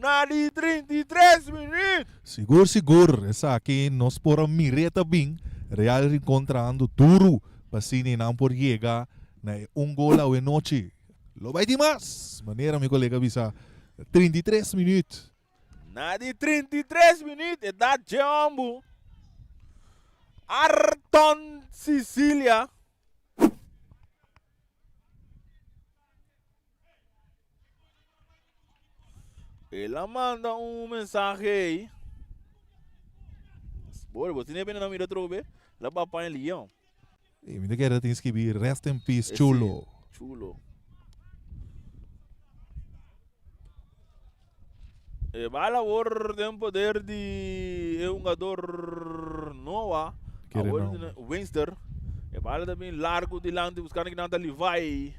Speaker 1: Na di 33 minuut!
Speaker 2: Sigur sigur esaki nos por a mir'é ta bin Real Rincon trahando duru pa asina nan por yega na e un gol awe nochi. Lo bai tin mas! Manera mi kolega a bisa 33 minuut.
Speaker 1: Na di 33 minuut e da dje hombu Arton Sicilia. El a manda un mensahe ei. Bore, bo tiene pena na mira trobe. La papa en Leon.
Speaker 2: Y mi te kere tin skibi rest in peace chulo.
Speaker 1: Chulo. E bala awor den poder di e hungador Noah.
Speaker 2: Kere
Speaker 1: Awor
Speaker 2: no.
Speaker 1: di Winster. E bala ta bin largo dilanti buscando kinan ta Levi.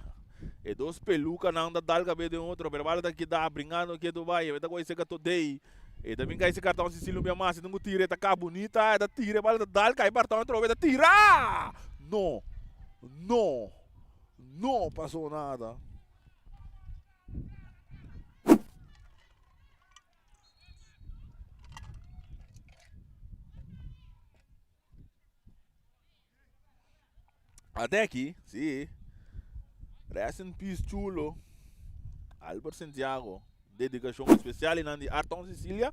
Speaker 1: E dos pelucanan ta dal cabes den otro, pero bala ta keda bringando ketu bai. E ta coge cerca Todey. E ta bin cay si carton Cecilio un bia mas. E tin cu tira, e ta ca bunita. E ta tira, e bala ta dal cay parton atrobe. E ta tira! No! No! No pasó nada. Adeki, sí. Rest in peace chulo. Albert Santiago. Dedicacion especial y nan di Arton Cecilia.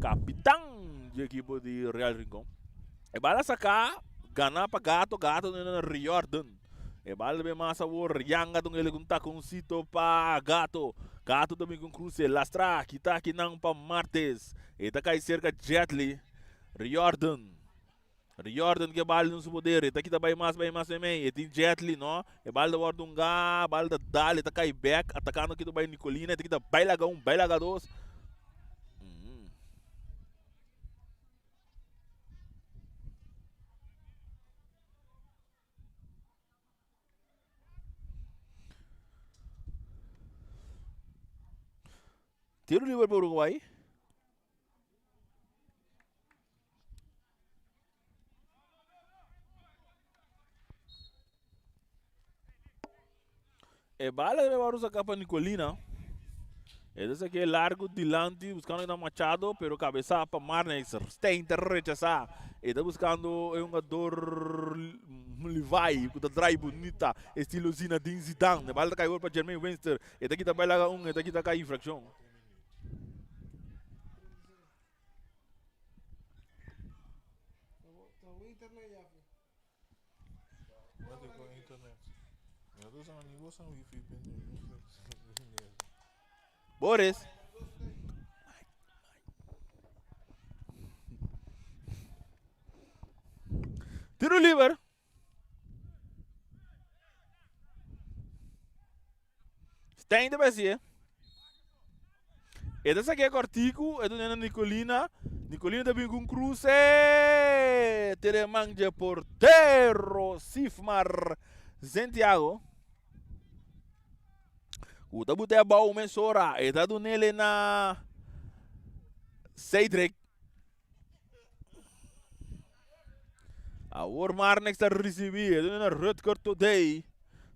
Speaker 1: Capitán di equipo di Real Rincon. E bala saca, gana pa Gato, Gato na Riordan. E bala be mas awor, Yanga don ele con taconcito pa Gato. Gato también con cruce, lastra, kita aki nan pa Martes. E ta cai cerca Jetli. Riordan. Riordan ke bal den su poder, e ta kita bai mas, bai mas meimei, e tin Jetli, no, e bal ta wòrdu hunga, bal ta dal, e ta kai bèk, atakando kita bai Nicolina, e ta kita bai laga un, bai laga dos. Tiro liber pa Uruguay. E bala debe wòrdu saká pa Nicolina. E ta sak'é largu dilanti buskando na Machado, pero kabesá pa Marnix. Stein ta rechasá. E ta buskando e hungador Levi ku ta drai bunita estilo Zinedine Zidane. E bala ta kai wòrdu pa Jermaine Winster. E ta kita bai laga un, e ta kita kai infrakshon. Boris. Tiro liber. Stein ta besi. E ta saqué cortico, e ta Nicolina. Nicolina ta bin con cruce. Tere man de portero Sifmar Santiago. Uta bute abao mesora. E ta dunele na Cedric. Awor Marnix ta ricibi. E duna na Rutger Today.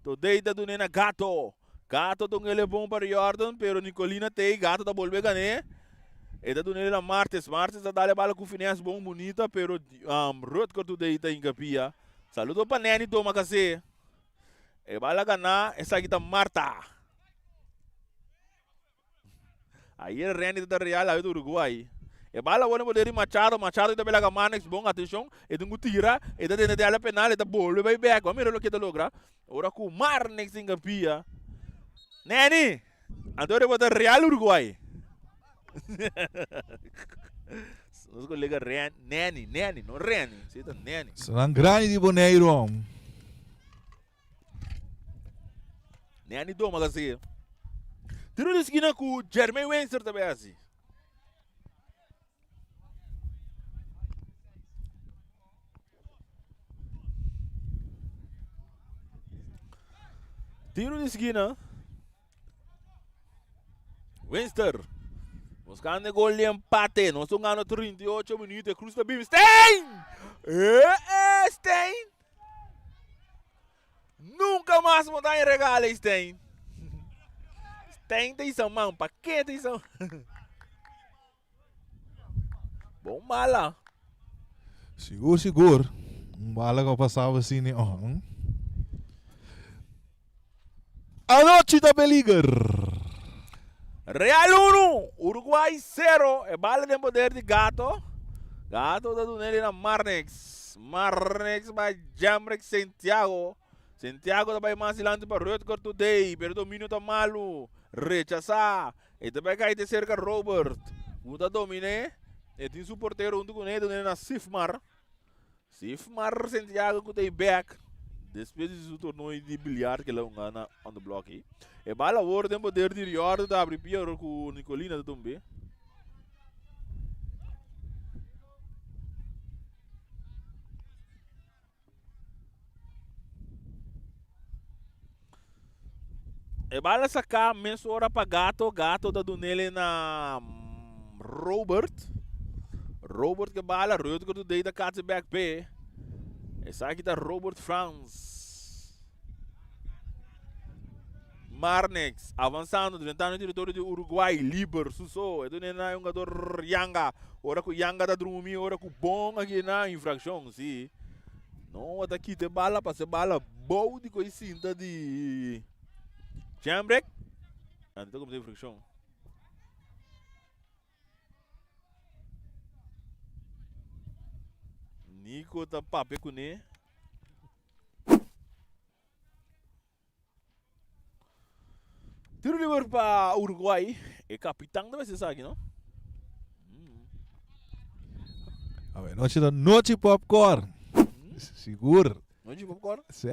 Speaker 1: Today ta duna na Gato. Gato ta un elebon pa Riordan, pero Nicolina tey. Gato ta bolbe gané. E ta duna na Martes. Martes ta dale bala cu finesse bon bonita, pero um, Rutger Today ta hincapia. Saludo pa Nenny Toma Case. E bala gana, esaki ta Marta. Ayer Randy ta Real awe ta Uruguay. E bala worde poder di Machado, Machado ta bela Manex, bon atencion, e tin cu tira, e ta tenta di penal, e ta bolbe bay bek. Bo mira loke ta logra. Ora cu Marnix tin capia. Neni, anto bo ta Real Uruguay. Nos colega Ren, Neni, Neni, no Reni, si ta Neni.
Speaker 2: Serán grandi di Boneiro.
Speaker 1: Neni doma kasi. Tiro di esquina ku Jermaine Winster ta besi. Tiro di esquina. Winster. Buscando e gol di empate. Nos ta gana 38 minuut. Cruz ta bim. Stein! Eh, eh, Stein! Nunca mas mo ta regalo Stein. Stein ta isa man. Pa que ta isa Bom bala.
Speaker 2: Sigur, sigur. Un bala que pasaba así ni oh. Hm? Anochi ta peliger.
Speaker 1: Real 1, Uruguay 0. E bala den poder di Gato. Gato ta dunele na Marnix. Marnix pa Jamrick Santiago. Santiago ta bai mas dilanti pa Rutger Today, pero dominio ta malu. Rechasá. E ta bai kai te cerca Robert. Ku ta domine. E tin su portero huntu kuné, dunele na Sifmar. Sifmar Santiago ku ta e back despues di su torneo di biliar ke la hunga na on the block ei. E bal awor den poder di Riordo ta abri pia ora ku Nicolina ta tumbe. E bala saká mesora pa Gato. Gato ta dunele na Robert. Robert ke bala. Rutger Today ta katse bek p'e. Esaki ta Robert Frans. Marnix avansando drentando e teritorio di Uruguay. Liber Suso. E dunele na e hungador Yanga. Ora ku Yanga ta drumi. Ora ku bon aki na infrakshon. Si. Noa ta kita e bala pasa e bala bou di koi sinta di Jambrek. Anto ta kumsa infrakshon. Nico ta papia kuné. Tiro liber pa Uruguay. E kapitan ta mester esaki, no?
Speaker 2: A ver, noche ta noche popcorn. Sigur.
Speaker 1: Noche popcorn?
Speaker 2: Sí.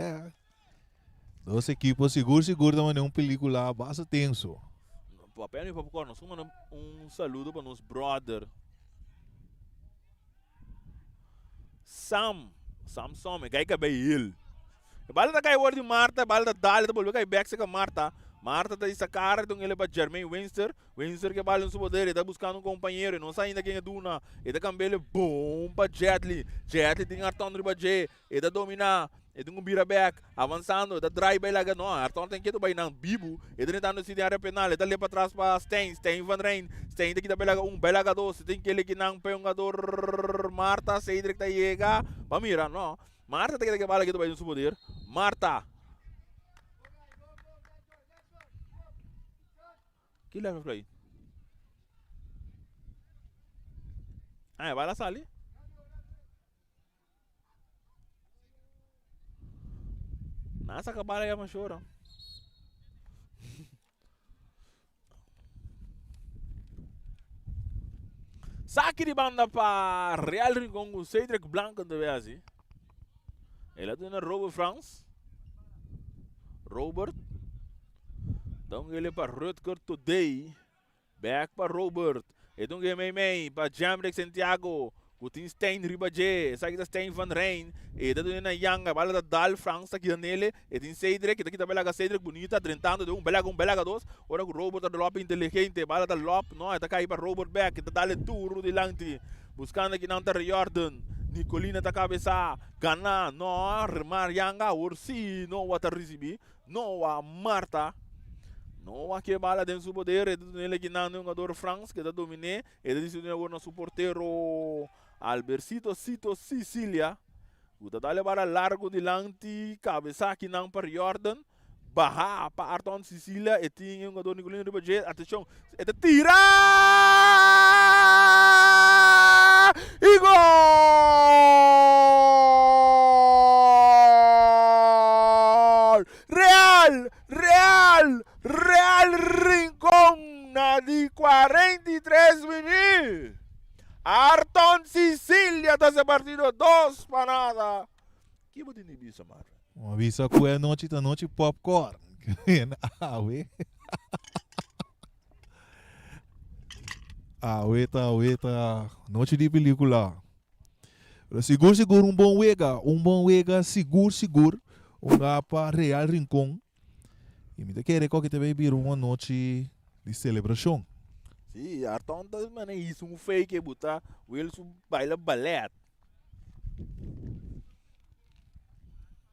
Speaker 2: Dos equipos sigur sigur ta mane un película basta tenso.
Speaker 1: Papel mi popcorn. Nos manda un saludo pa nos brother. Sam, Samson, e kai kabei hil. E bala ta kai wor di Marta, e bala ta dal, e ta bolbe kai bek seka Marta. Marta ta isa kara don ele pa Jermaine Winster. Winster ke bala den su poder, e ta buskando un kompañero, e no sa ainda ken e duna. E ta kambia ele bon pa Jetli. Jetli tin Arton riba dje, e ta domina. E tin ku bira bek, avansando, e ta draai bai laga, no, Arton ta inketu bai nan bibu. E ta tentando si den area penal, e ta lep atras pa Stein, Stein van Rijn. Stein ta kita bai laga un, bai laga dos, e tin kele kinan pa e hungador Marta, Cedric ta yega, pa mira, no, Marta ta kita ke bala ketu bai den su poder, Marta. Ki left play? Ah, e bala sali. Nan saka bala ya mashora. Saki di banda pa Real Rincon ku Cedric Blanco te ve así. El a duna Robert Frans. Robert. Dan ele pa Rutger Today. Bek pa Robert. E ta un game mei mei pa Jamrick Santiago. Ku tin Stein riba dje. Esaki ta Stein van Rijn. E ta duna na Yanga. Bala ta dal Frans ta kita nele. E tin Cedric. E ta kita belaga Cedric bunita. Drentando den un belaga un belaga dos. Ora ku Robert ta lop inteligente. Bala ta lop. No e ta kai pa Robert bek. E ta dal e duru dilanti. Buskando kinan ta Riordan. Nicolina ta kabesa. Gana. No. Remar Yanga. Awor si Noah ta risibi. Noah Marta. Noah ke bala den su poder, e ta dun'é lekinan den hungador Frans ke ta dominé, e ta distribuí awor na su portero Albercito Cito Sicilia, ku ta dal e bala largo dilanti kabesa kinan pa Riordan, baha pa Arton Sicilia, e tin e hungador Nicolino riba dje, atenshon, e ta tira i gol! Real! Real! Real Rincon na di 43 minuut! Arton Sicilia ta hasi partido dos pa nada. Ki bo tin di bisa, Marvin?
Speaker 2: Bo a bisa ku e anochi ta nochi popcorn. Awe. Awe ta awe ta nochi di pelikula. Pero sigur sigur un bon wega, un bon wega sigur sigur. Un pa Real Rincon. I mi ta kere ku aki ta bay bira un anochi di selebrashon.
Speaker 1: Sí, Arton ta mane hizo un fake bu ta Wilson baila ballet.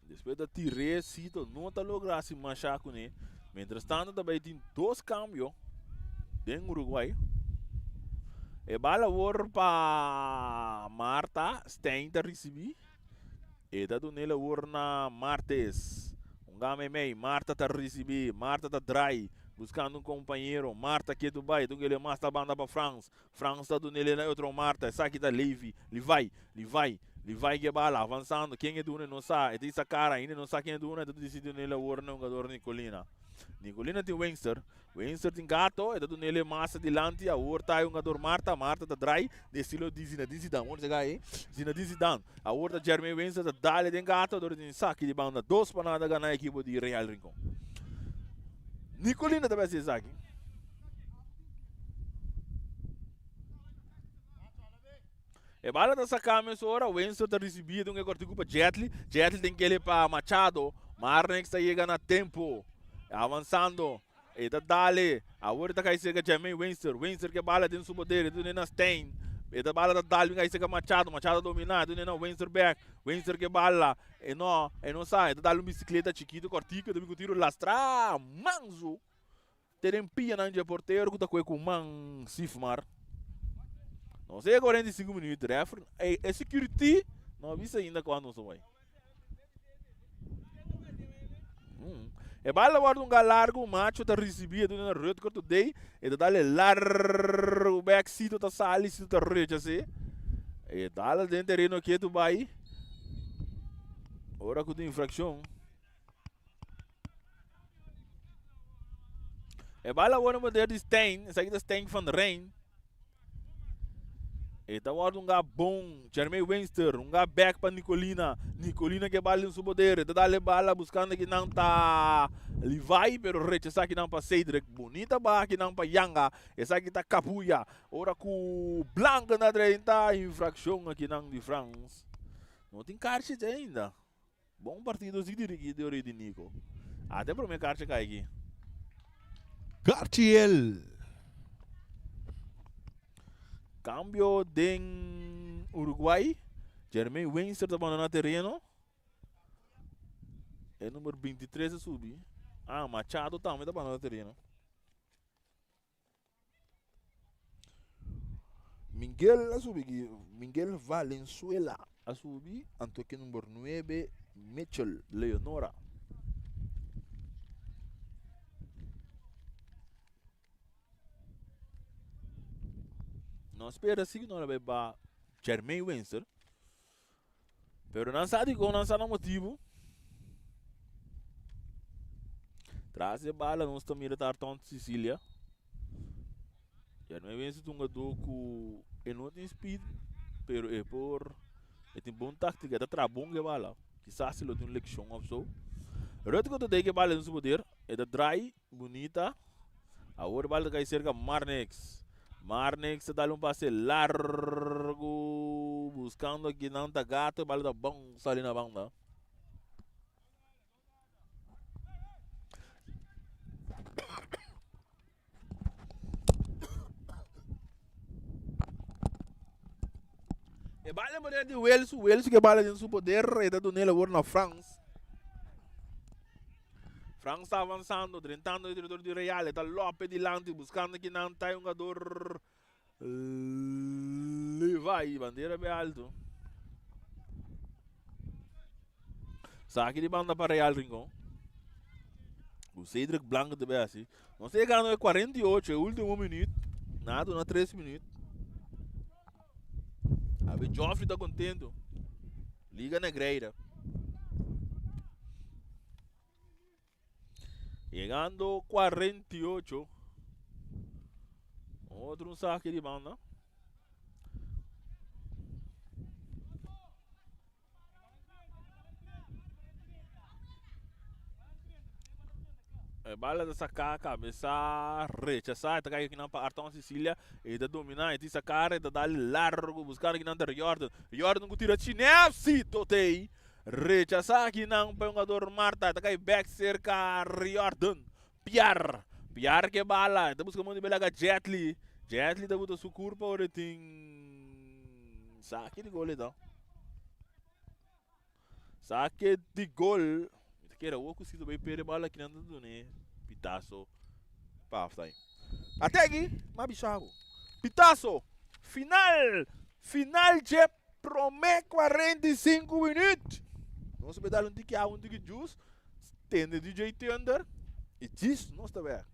Speaker 1: Despues ta tir'é, Sito no ta logra hasi masha kuné. Mientras tanto ta bai tin dos kambio den Uruguay. E bal awor pa Marta, Stein ta risibí. E ta dun'el awor na Martes. Un gama e mei, Marta ta risibí, Marta ta drai, buskando un kompañero. Marta ketu bai, dun el e mas ta banda pa Frans. Frans ta duna el na e otro Marta, esaki ta Levi, Levi, Levi, Levi ke bala, avansando, ken e duna e no sa, e ta isa kara, ainda e no sa ken e duna, e ta disidi duna el awor na e hungador Nicolina. Nicolina tin Winster, Winster tin Gato, e ta duna el e masa dilanti, awor ta e hungador Marta, Marta ta drai, di estilo di Zinedine Zidane, wor sega ei, Zinedine Zidane, awor ta Jermaine Winster ta dale den Gato, dor tin saki di banda, dos pa nada gana e ekipo di Real Rincon. Nicolina ta besi esaki. E bala ta saká mesora, Winston ta risibí e dunga e kòrtiku pa Jetli. Jetli tin kele pa Machado. Marnix ta yega na tempu. Avansando. E ta dale. Awor e ta kai serka Jermaine Winster. Winster ke bala den su poder. E dune na Stein. E ta bala ta dal bin kai serka Machado. Machado domina. E dune na Winster bek. Winster ke bala. E no, e no sa. E ta dal un bisikleta chikito kortiko. E ta bin ku tiro lastra. Manso. Te den pianan dje portero ku ta kue ku man Sifmar. Nos a yega 45 minuut. Referee, e, e security no a bisa ainda cuando nos a bai. E bala wòrdu un gal largu, Macho ta risibí e duna na Rutger Today, e ta dal e largu bèk, Sito ta sali, Sito ta rechas'é. E dal den tereno ketu bai. Ora ku tin infrakshon. E bala wòrdu poder di Stein, esaki ta Stein van Rijn. E ta wòrdu un ga bon. Jeremy Winster, un ga bèk pa Nicolina. Nicolina ke bala den su poder. E ta dal e bala buskando kinan ta Levi, pero rechasá kinan pa Cedric. Bunita baha kinan pa Yanga. Esaki ta Kapuya. Ora ku Blanco na 30, infrakshon akinan di Frans. No tin karchi ainda. Bon partido si dirigi di ori di Nico. Ata e prome karchi kai aki.
Speaker 2: Karchiel!
Speaker 1: Cambio den Uruguay. Jermaine Winster ta bandona tereno. E number 23 a subi. Ah, Machado tambe ta bandona tereno. Miguel a subi aki, Miguel Valenzuela a subi, anto ki number 9 Mitchell Leonora. No spera si no la ba Jermaine Winster. Pero nan sa dikon, nan sa nan motibu. Tras di e bala nos ta mira ta Arton Cecilia. Ya no e vense ta un hungadó ku e no tin speed, pero e por e tin bon táktika, e ta traha bon ku e bala. Kisas si lo tin un lekshon òf so. Rutger ta dei ku e bala den su poder, e ta drai bunita. Awor e bal ta kai serka Marnix. Marnix ta dal un pase largu buskando kinan ta gato. E bal ta bon sali na banda. E bal en poder di Wales. Wales ke bal den su poder. E ta dunel awor na Frans. Frans ta avansando, drentando e territorio di Real. E ta Lope dilanti, buscando kinan ta e hungador Levi. Bandera be alto. Saki di banda pa Real Rincon. Ku Cedric Blanco te be hasi. Nos ta yegando e 48, e ultimo minuut. Nada duna 3 minuut. Abe Joffrey ta contento. Liga Negreira. Llegando 48. Otro un saque di banda. E bala ta saká, kabesá, rechasá. E ta kai kinan pa Arton Sicilia. E ta dominá, e tin saká, e ta dal largu buskando kinan ta Riordan. Riordan ku tira chinèf, si Totey. Rechasá kinan pa e hungador Marta. E ta kai bèk serka Riordan. Piar, Piar ke bala. E ta buska mon di belaga Jetli. Jetli ta buta su kurpa ora e tin saki di gol e ta. Sake di gol. Mi ta kere awor ku si ta bai perde bala kinan ta dune pitaso pa halftime. Ate aki m'a bisa bo. Pitaso final! Final dje prome 45 minuut. Nos a bai dal un tiki awa, un tiki juice. Tende DJ Thunder y djis nos ta bek.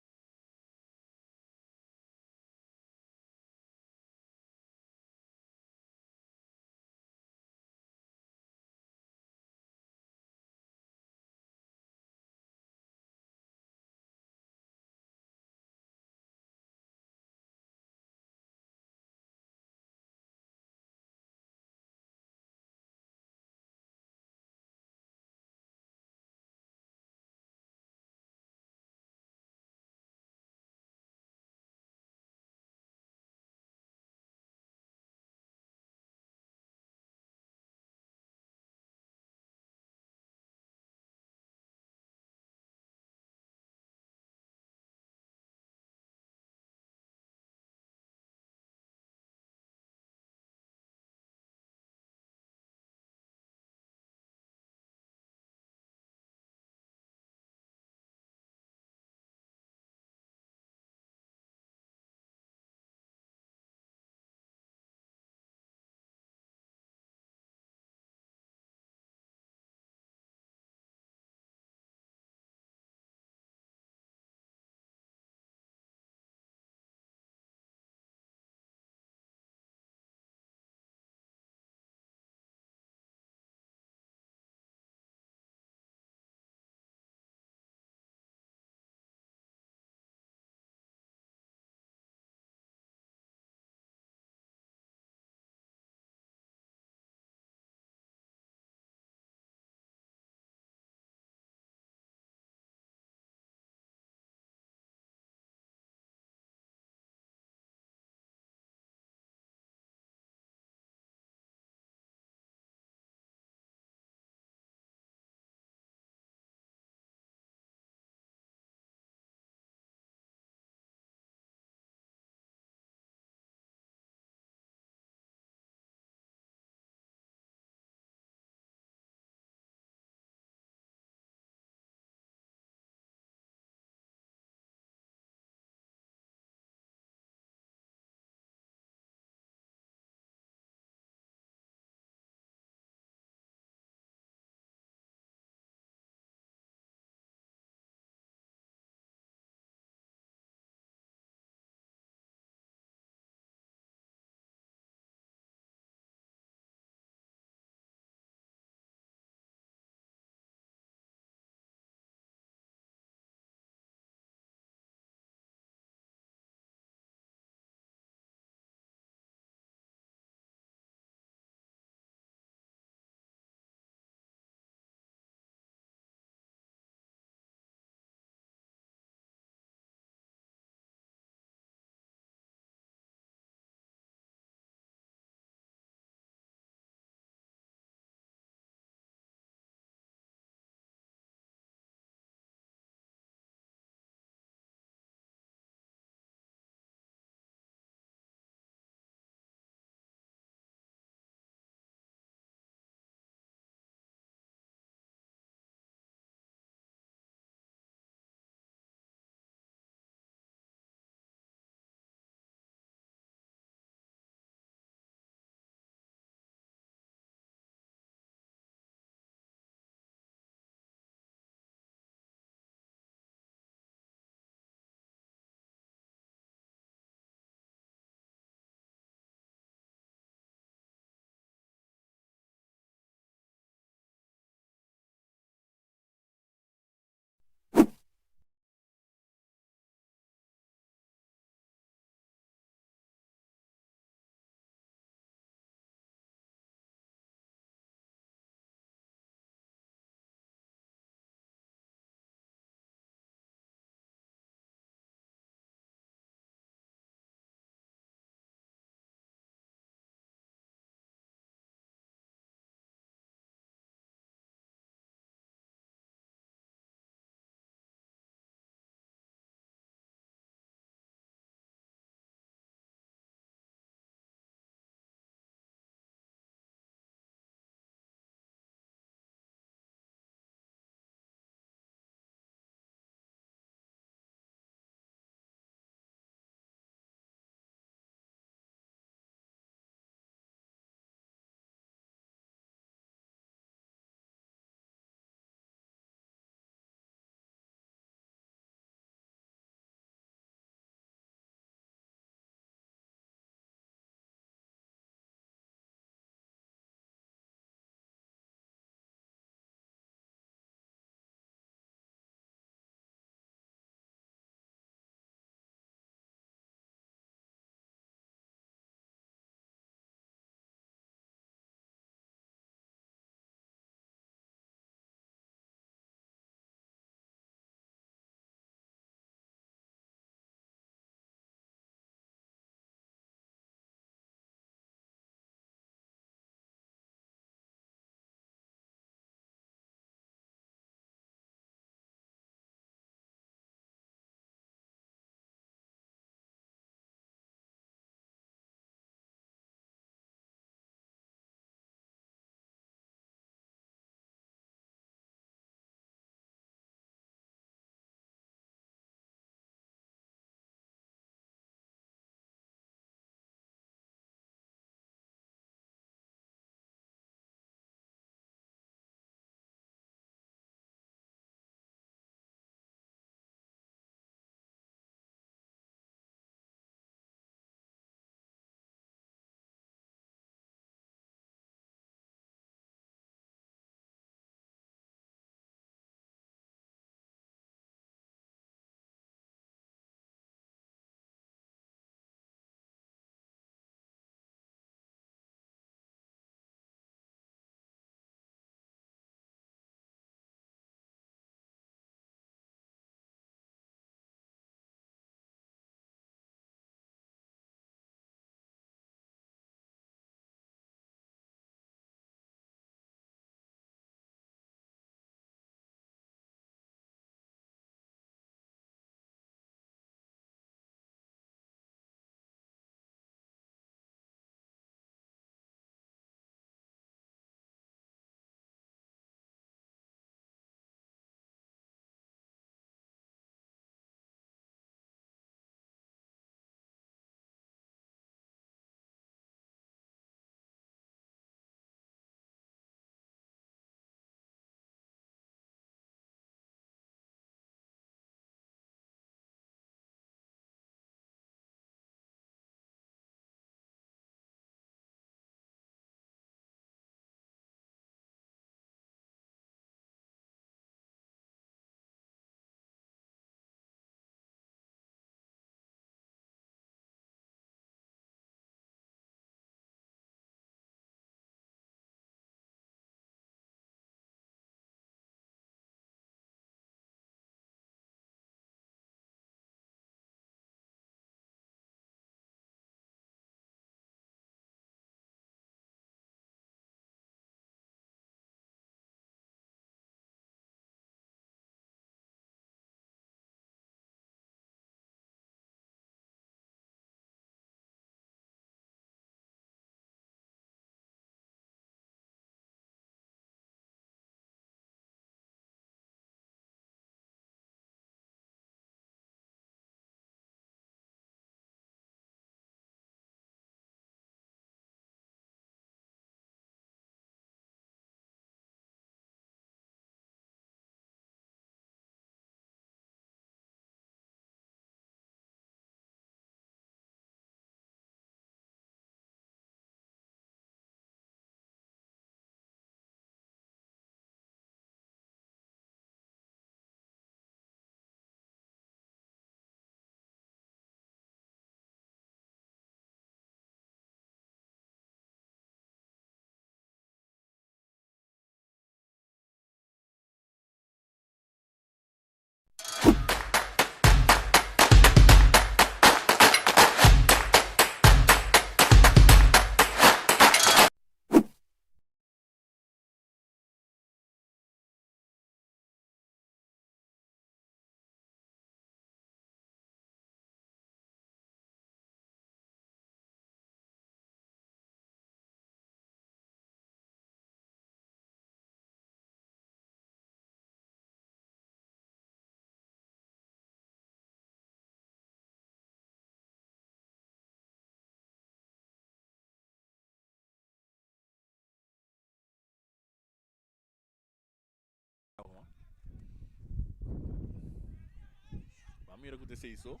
Speaker 1: mira ku ta esei so.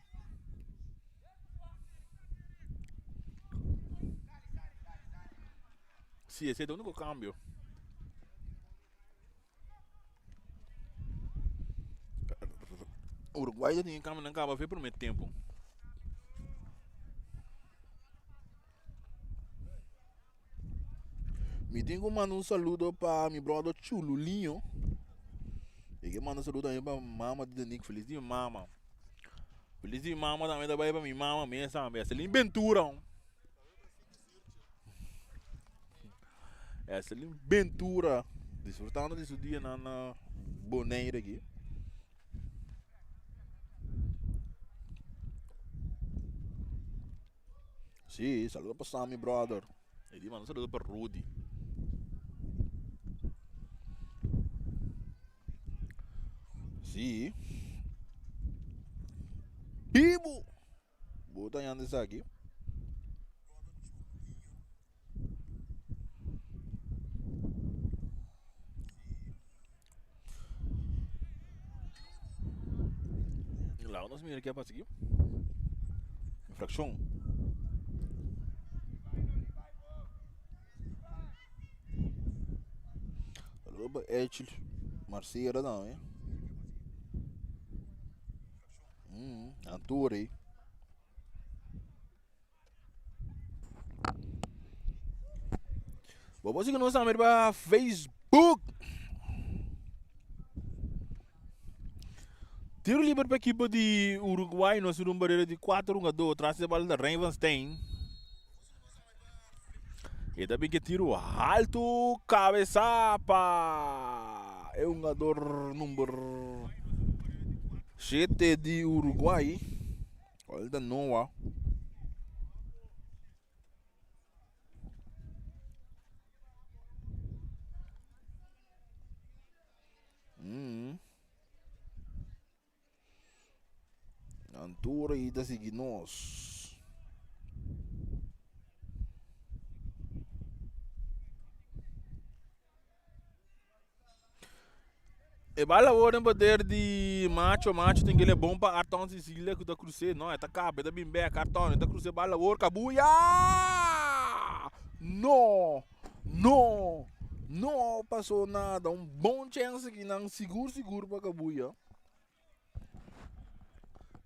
Speaker 1: Si, esei ta úniko kambio. Uruguay ta tin e kambionan kaba fe primer tempu. Mi tin ku manda un saludo pa mi brother Chululinho. E ke manda un saludo tambe pa mama di Danique. Felis di mama. Felis di mama tambe ta bai pa mi mama mes tambe. Celine Ventura. Celine Ventura disfrutando di su dianan na Bonaire aki. Sí, saludo pa Sammy brother. E di manda saludo pa Rudy. Sí. Bibu! Bo ta yanda esaki. Laga nos mira ke a pasa aki. Infraccion. Saludo pa Echil Marcela tambe. Anture. Bo por sigui nos tambe riba Facebook. Tiro liber pa ekipo di Uruguay. Nos un barrera di 4 hungador. Tras de bal da Ravenstein. E ta bin ke tiro alto. Cabeza pa e hungador number 7 di Uruguay. Cual ta Noah? Mm. Nan tur ahí ta sigui nos. E bal awor den poder di Macho, Macho tin kele bon pa Arton Cecilia ku ta krus'é, no e ta kaba e ta bin bek Arton e ta krus'é bal awor Kabuya! No! No! No pasó nada, un bon chèns aki nan sigur sigur pa Kabuya.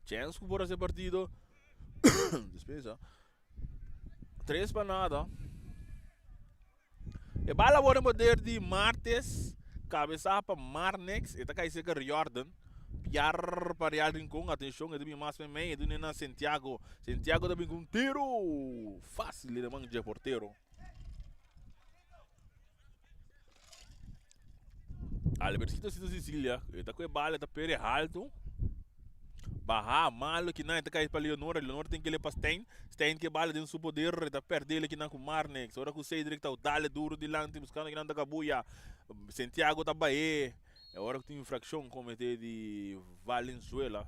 Speaker 1: Chèns ku por hasi e partido, dispensa, tres pa nada. E bala awor den poder di Martes, kabesá pa Marnix, e ta kai serka Riordan. Piar pa Real Rincon, atenshon, e ta bin mas meimei, e duna na Santiago. Santiago ta bin ku un tiro fásil den man dje portero. Albertito Sito Sicilia, e ta ku e bala, e ta pere haltu. Baha malo kinan e ta kai pa Leonora, Leonora tin kele pa Stein, Stein ke bala den su poder, e ta perdele kinan ku Marnix, ora ku Cedric ta dale duro dilanti buskando kinan ta kabuya, Santiago ta bahe, e ora ku tin infrakshon komete di Valenzuela.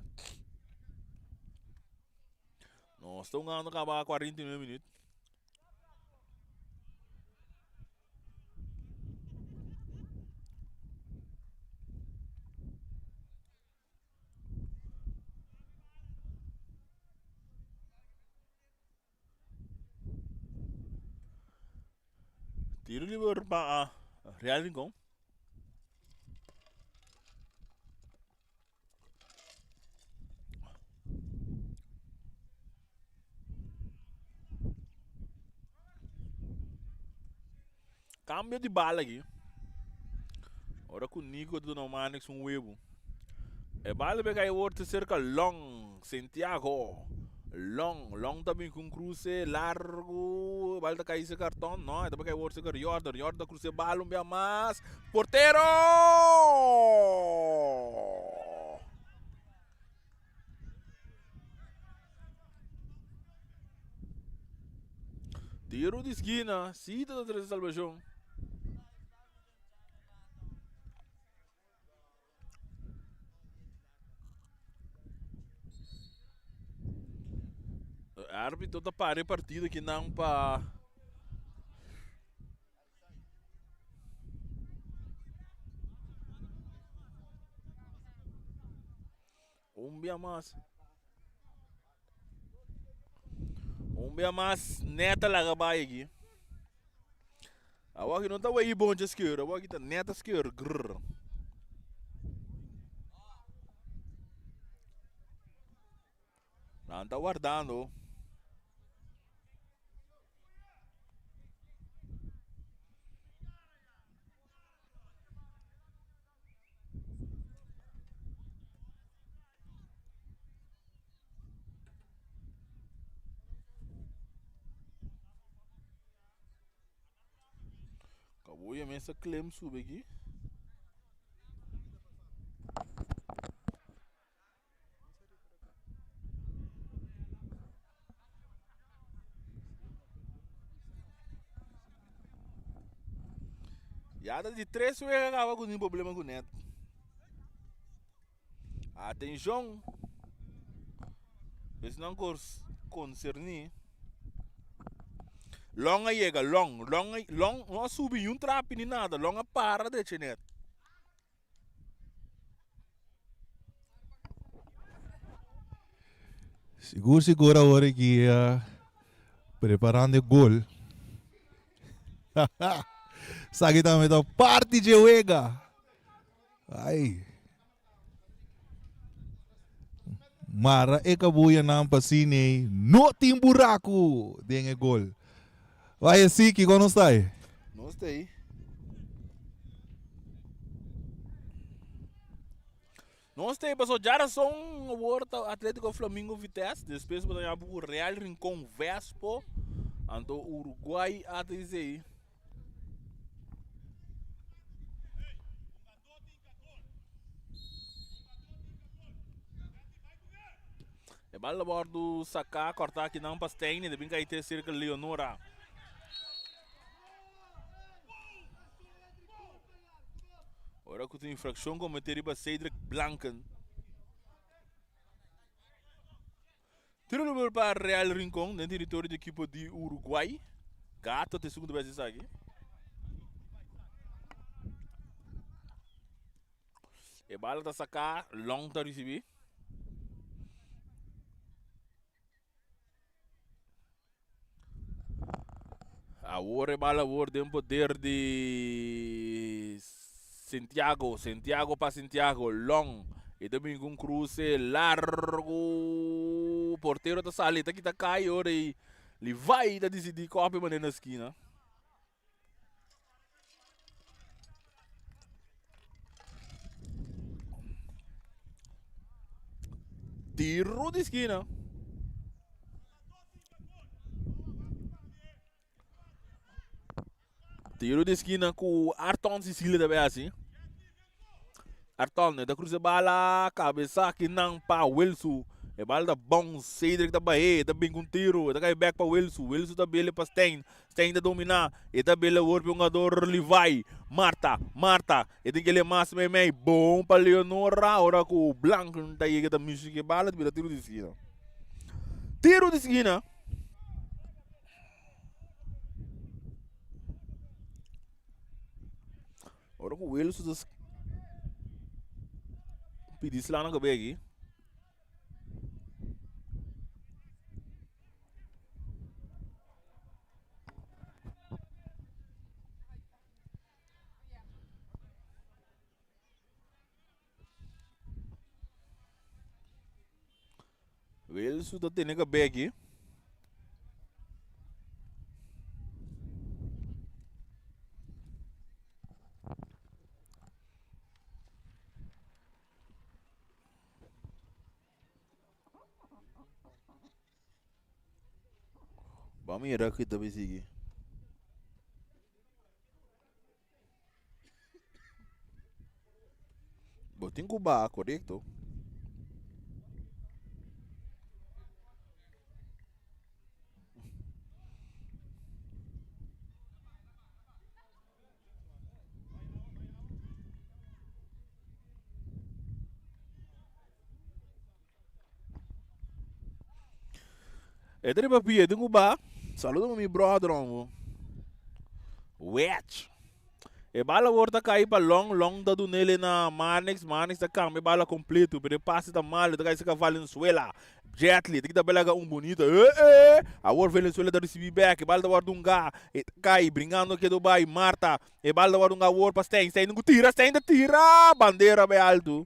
Speaker 1: Nos ta hungando kaba 49 minut. Tiro liber pa Real Rincon. Cambio di bala aki. Ora cu Nico ta duna Manix un webu. E bala be cay word cerca Long, Santiago. Long, Long ta bin cu un cruce largo. E bala ta cay cerca Arton. No, e ta bay cay word cerca Riordan. Riordan ta cruce e bala un bia mas. Portero! Tiro di skina, Sita ta trese salbashon. Arbitro ta para e partido aki nan pa. Un bia mas. bia mas neta laga bai aki. Awor aki no ta wei boncha skeur, awor aki ta neta skeur. Grrr. Nan ta wardando. Kabuya mes a klem subi aki. Ya ta di tres wega kaba ku tin problema ku net. Atenshon. Esnan konserní. Long a yega, long, long, long no a subi ni un trapi ni nada. Long a para drecha net.
Speaker 2: Sigur sigur awor aki preparando e gol. Esaki tambe ta parti dje wega. Ai. Mara e kabuyanan pa asina no tin buraku den e gol. Vaya Siki, kon nos ta ei?
Speaker 1: Nos ta ei. Nos ta ei paso djarason awor ta Atletico Flamingo Vitesse, despues bo ta ña buku Real Rincon Vespo, anto Uruguay ATC. E bal a wordo saká, kòrtá akinan pa Stein, e ta bin kai te serka Leonora. Ora ku tin infrakshon kometé riba Cedric Blanken. Tiro liber pa Real Rincon den teritorio di ekipo di Uruguay. Gato ta e segundo bes esaki. E bala ta saká, Long ta risibí. Awor e bala awor den poder di Santiago. Santiago pa Santiago. Long. E ta bin ku un kruse largu. Portero ta sali, ta kita kai ora i Levi ta disidí kòpi manera na skina. Tiro di skina. Tiro di skina ku Arton Sicilia ta bay hasi. Arton e ta cruza e bala, cabeza kinan pa Wilsu. E bala ta bounce, Cedric ta bahe, e ta bin cu un tiro, e ta cay back pa Wilsu. Wilsu ta bele pa Stein, Stein ta domina, e ta bele awor pa e hungador Levi. Marta, Marta, e tin kele mas meimei, bon pa Leonora, ora cu Blanc ta yega ta mishi cu e bala, ta bira tiro di skina. Tiro di skina. Ora ku Wilson ta pidi sla na kabes aki. Wilson ta tene kabes aki. Ban mira ki ta sigui. Bo tin ku baha korekto. E ta riba pia, e tin ku baha. Saludo pa mi brother, homo. Wech. E bala awor ta kai pa Long, Long ta dunele na Marnix, Marnix ta kambia e bala kompleto, pero e pase ta malo, ta kai serka Valenzuela. Jetly ta kita belaga un bunita, eh eh! Awor Venezuela ta risibi bek, e bala ta wòrdu hunga, e ta kai, bringando kedo bai Marta, e bala ta wòrdu hunga awor pa Stein, Stein tin ku tira, Stein ta tira! Bandera bai altu.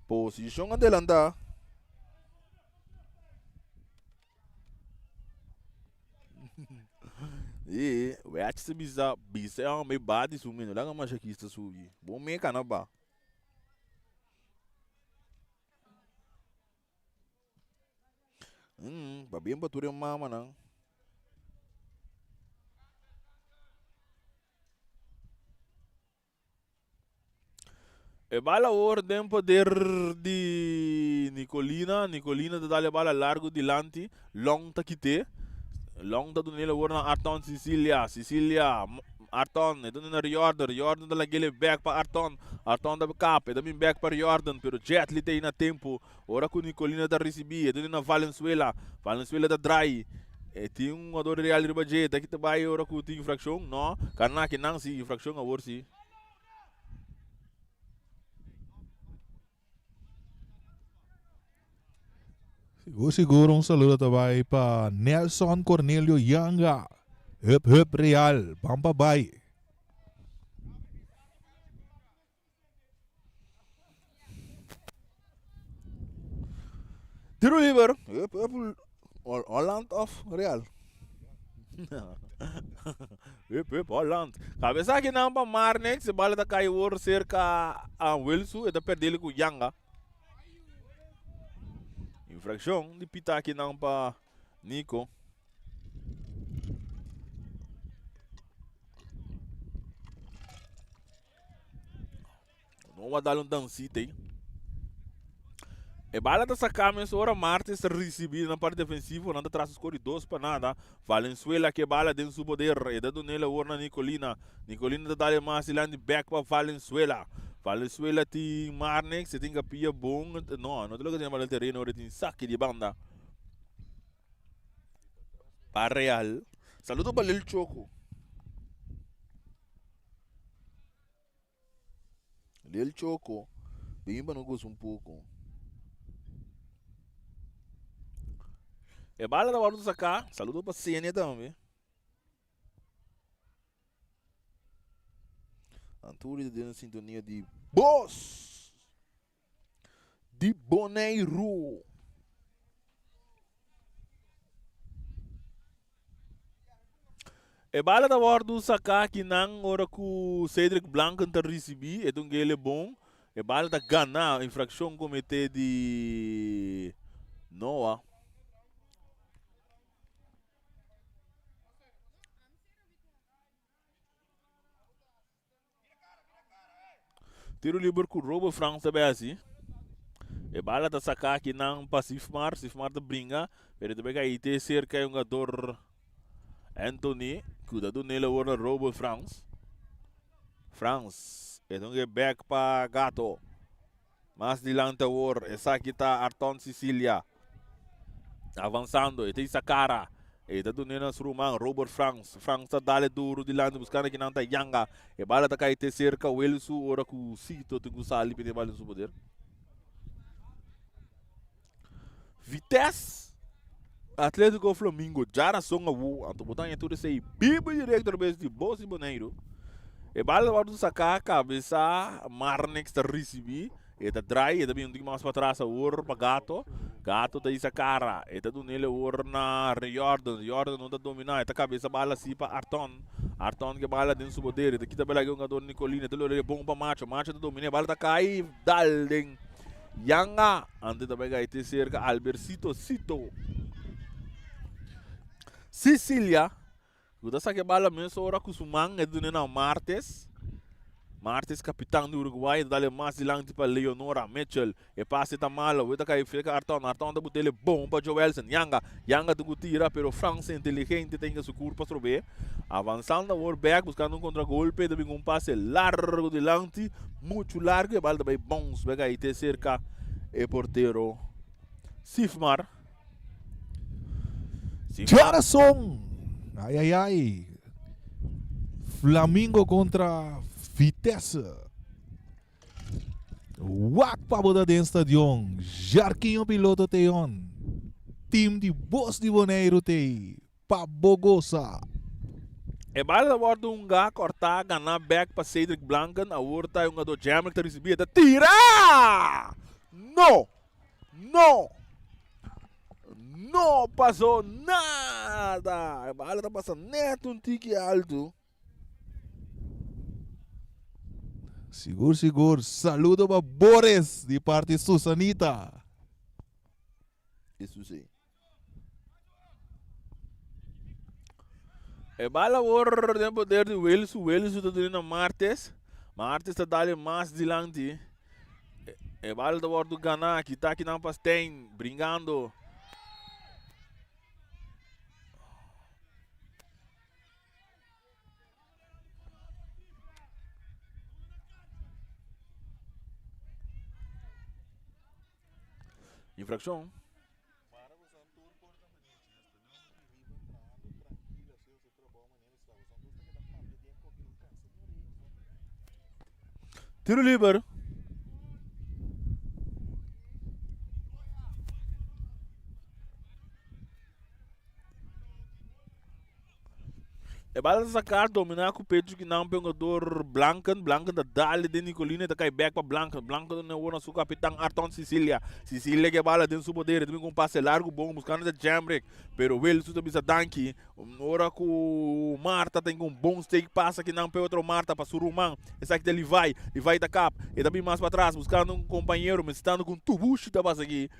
Speaker 1: Posishon adelantá. E wech ta bisa, bisa e hòmber e ba di su mino, laga mashakista subi. Bo meka na ba. Pabien pa tur e mamanan. E bala awor den poder di Nicolina. Nicolina ta dal e bala largo dilanti. Long ta kite. Long ta dunel awor na Arton Cecilia. Cecilia, Arton, e ta duna Riordan. Riordan ta lag'el bek pa Arton. Arton ta kap, e ta bin bek pa Riordan, pero Jetly ta ei na tempo. Ora ku Nicolina ta risibí, e ta duna Valenzuela. Valenzuela ta drai. E tin un hugador di Real riba dje. Ta kita bai ora ku tin infrakshon? No. Karna kinan si infrakshon awor si.
Speaker 2: Sigur sigur un saludo ta bai pa Nelson Cornelio Yanga. Hup hup Real, ban pa bai.
Speaker 1: Tiro liber. Hup hup Holland of Real? Hup hup Holland. Cabeza aki nan pa Marnix. E bala ta kai awor cerca a Wilsu. E ta perdele ku Yanga. Infraccion di pita aki nan pa Nico. No a dal un dansita ahí. E bala ta saca mesora Martes ta ricibi na parte defensivo nan ta tras score di 2-0. Valenzuela ke bala den su poder e ta dunele awor na Nicolina. Nicolina ta dale mas dilanti back pa Valenzuela. Valenzuela tin Marnix e tin capilla bon no no ta loke tin bala terreno ora tin saki di banda pa Real. Saludo pa Lil Choco. Lil Choco, bin pa no goza un poco. E bala ta wòrdu saká. Saludo pa Senia tambe. Anturi ta den sintonia di Bos di Boneiru. E bala ta wòrdu saká kinan ora ku Cedric Blanken ta risibí. E ta un gele bon. E bala ta gana infrakshon kometé di Noah. Tiro liber ku Robert Frans ta bai hasi. E bala ta saka akinan pa Sifmar. Sifmar ta bringa, pero ta bai kai te serka e hungador Anthony ku ta dun'el awor na Robert Frans. Frans e ta bek pa Gato. Mas dilanti awor, esaki ta Arton Cicilia. Avansando, e ta isa kara. E ta dun'é na su ruman, Robert Frans. Frans ta dale duru dilanti, buskando kinan ta yanga. E bala ta kai te serka Wilsu ora ku Sito tin ku sali pidi e bala den su poder. Vitesse, Atletico Flamingo, djarason awo. Anto bo ta haña tur esei bibu directo bes di Bos di Boneiru. E bala ta wòrdu saká, kabesá, Marnix ta risibí, e ta drai, e ta bin un tiki mas patras awor pa Gato. Gato ta hisa kara, e ta dun'el awor na Riordan. Riordan no ta dominá, e ta kabesa bala así pa Arton. Arton ke bala den su poder, e ta kita bala ke hungador Nicolino, e ta lora e bon pa Macho. Macho ta dominá, e bala ta kai, dal den Yanga, antes ta bai gai te cerca Albercito Cito. Sicilia, ku ta saka e bala mesora ku su man, e dune na Martes. Martes kapitan di Uruguay, e ta dale mas dilanti pa Leonora Mitchell. E pase ta malo, e ta kai cerca Arton. Arton ta butele bon pa Joelson. Yanga, Yanga tin ku tira, pero Frans inteligente ta hinka su kurpa strobe. Avansando awor bek, buskando un kontragolpe, ta bin un pase largo dilanti. Muchu largu e bal ta bai bons bek ahí te cerca e portero Sifmar.
Speaker 2: Sifmar. Djarason! Ai ai ai. Flamingo kontra Vitesse. Wak pa bo ta den stadion. Jarquinho Piloto Teon. Team di Bos di Boneiru tei pa bo gosa.
Speaker 1: E bala ta wòrdu hungá, kòrtá, ganá bèk pa Cedric Blanken. Awor ta e hungadó Jamrick ta risibí e ta tira! No! No! No pasó nada! E bala ta pasa nèt un tiki altu.
Speaker 2: Sigur sigur, saludo pa Boris di parti Susanita.
Speaker 1: Eso sí. E bala awor den poder di Wilson. Wilson ta duna na Martes. Martes ta dale mas dilanti. E bala ta wordo gana. Kita akinan pa Stein. Bringando. Infraccion. Tiro liber. E bala ta saká, dominá ku pechu ki nan pengador Blanken. Blanken ta dale den Nicolino, e ta kai bèk pa Blanken. Blanken ta duna na su kapitan Arton Cicilia. Cicilia ke bala den su poder, e ta bin ku un pase largu bon buskando ta Jamrick. Pero Wilson ta bisa danki. Ora ku Marta tin un bon steek pasa ki nan pe otro Marta pa su ruman. Esaki ta Levi. Levi ta kap. E ta bin mas patras buskando un kompañero, mester ku un tubushi ta pasa aki.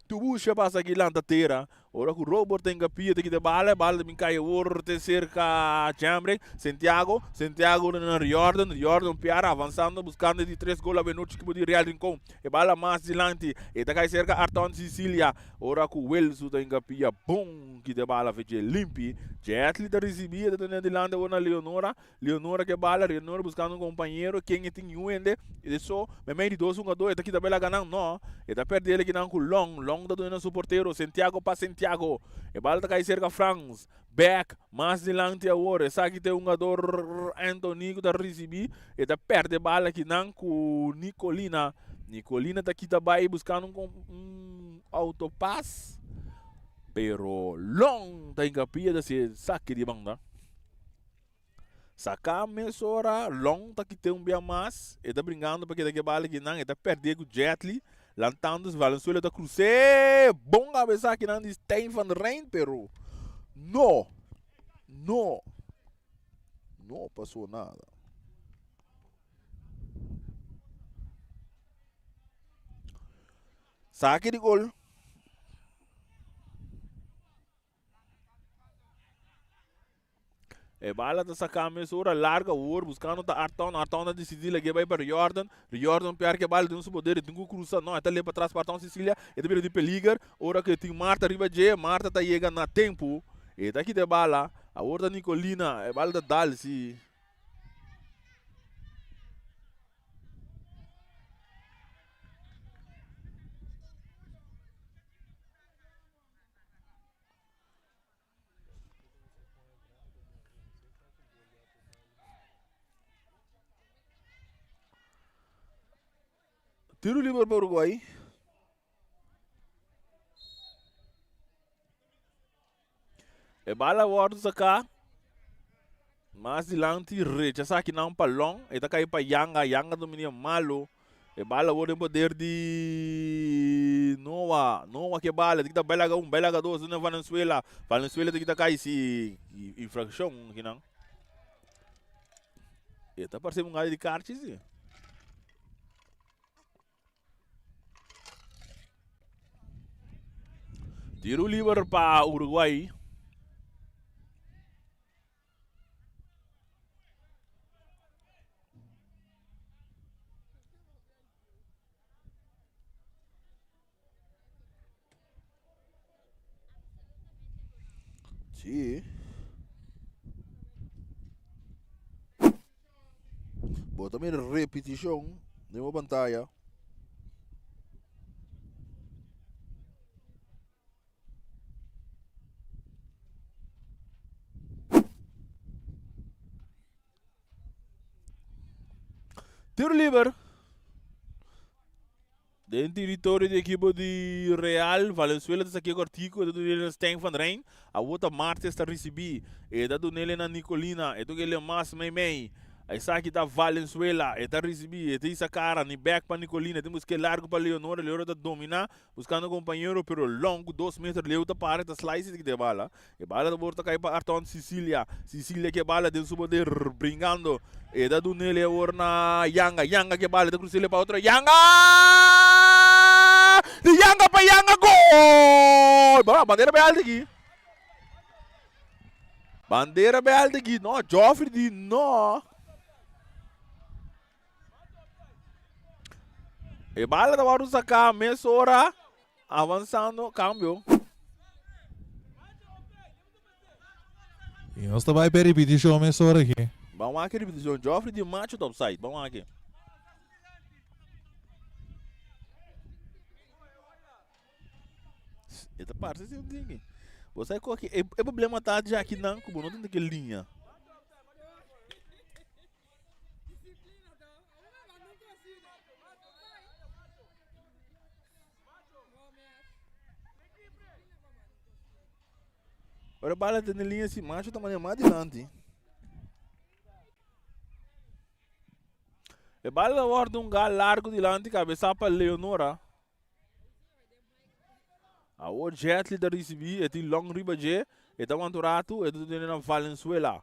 Speaker 1: Tubushi a pasa aki lanta tera. Ora ku Robert ta engapia ta kita bala, e bala ta bin kai awor te serka Jamrick. Santiago, Santiago na Riordan, Riordan piara avansando buskando e di tres gol awe nochi ekipo di Real Rincon. E bala mas dilanti, e ta kai serka Arton Sicilia. Ora ku Wilson ta engapia bon kita e bala feche limpi. Jetly ta risibi e ta tene dilanti awor na Leonora. Leonora ke bala, Leonora buskando un kompañero, ken e tin yu hende, e so, meimei di dos hungadó, e ta kita bela ganan, no, e ta pèrdè el kinan ku Long, Long ta duna na su portero, Santiago pa Santiago, e bala ta kai serka Frans, bèk, mas dilanti awor, esaki ta e hungador Anthony ku ta risibí, e ta pèrdè bala kinan ku Nicolina, Nicolina ta kita bai buskando un un autopas, pero Long ta hinka pia ta hasi e saki di banda. Saká mesora, Long ta kit'é un bia mas, e ta bringando pa keda ke bala kinan, e ta pèrdé ku Jetli, lantando Valenzuela ta krus'é, bon kabesá kinan di Stijn van der Rijn, pero no, no, no pasó nada. Saki di gol. E bala ta saca mesora larga awor buscando ta Arton. Arton ta decidi lag'e bay pa Riordan. Riordan piar ke bala den su poder e tin cu cruza. No, e ta lep atras pa Arton Cecilia. E ta bira di peliger ora cu e tin Marta riba dje. Marta ta yega na tempo. E ta kita e bala. Awor ta Nicolina. E bala ta dal si. Tiro liber pa Uruguay. E bala wòrdu saká mas dilanti rechasá kinan pa Long. E ta kai pa Yanga. Yanga dominia malo. E bala awor den poder di Noa. Noa ke bala. Ta kita belaga un, belaga dos. Na Valenzuela. Valenzuela ta kita kai si infraccion kinan. E ta parse un gaya di karchi si. Tiro liber pa Uruguay. Sí. Bo ta mira repeticion den bo pantaya. Tiro liber. Den territorio di ekipo di Real, Valenzuela ta sakia kortiku, e ta dun'el na Stijn van Rijn. Awor ta Martes ta risibí, e ta dun'el na Nicolina, e toka el mas meimei. Esaki ta Valenzuela, e ta risibí, e ta hisa kara, ni bèk pa Nicolina, e ta busk'é largu pa Leonora, Leonora ta dominá, buskando kompañero, pero Long ku dos meter leu ta para, e ta slice e ta kita e bala. E bala ta por ta kai pa Arton Sicilia. Sicilia ke bala den su poder bringando. E ta dunele awor na Yanga. Yanga ke bala ta cruzele pa otro Yanga! Di Yanga pa Yanga gol! Ba, bandera bay alto aki. Bandera bay alto aki. No, Joffrey di no. E bala ta wòrdu saká mesora avansando kambio.
Speaker 2: I nos ta bai p'e ripitishon mesora aki.
Speaker 1: Ban wak e ripitishon. Joffrey di macho ta offside. Ban wak. E ta parse si un ding. Bo sa ku aki e problema ta dje aki nan ku bo no tin ke liña. Ora bala ta den liña si macho ta mane mas dilanti. E bala ta wordo un gal largo dilanti kabesa pa Leonora. Awor Jetli ta ricibi, e tin long riba dje, e ta wanta un ratu, e ta duna na Valenzuela.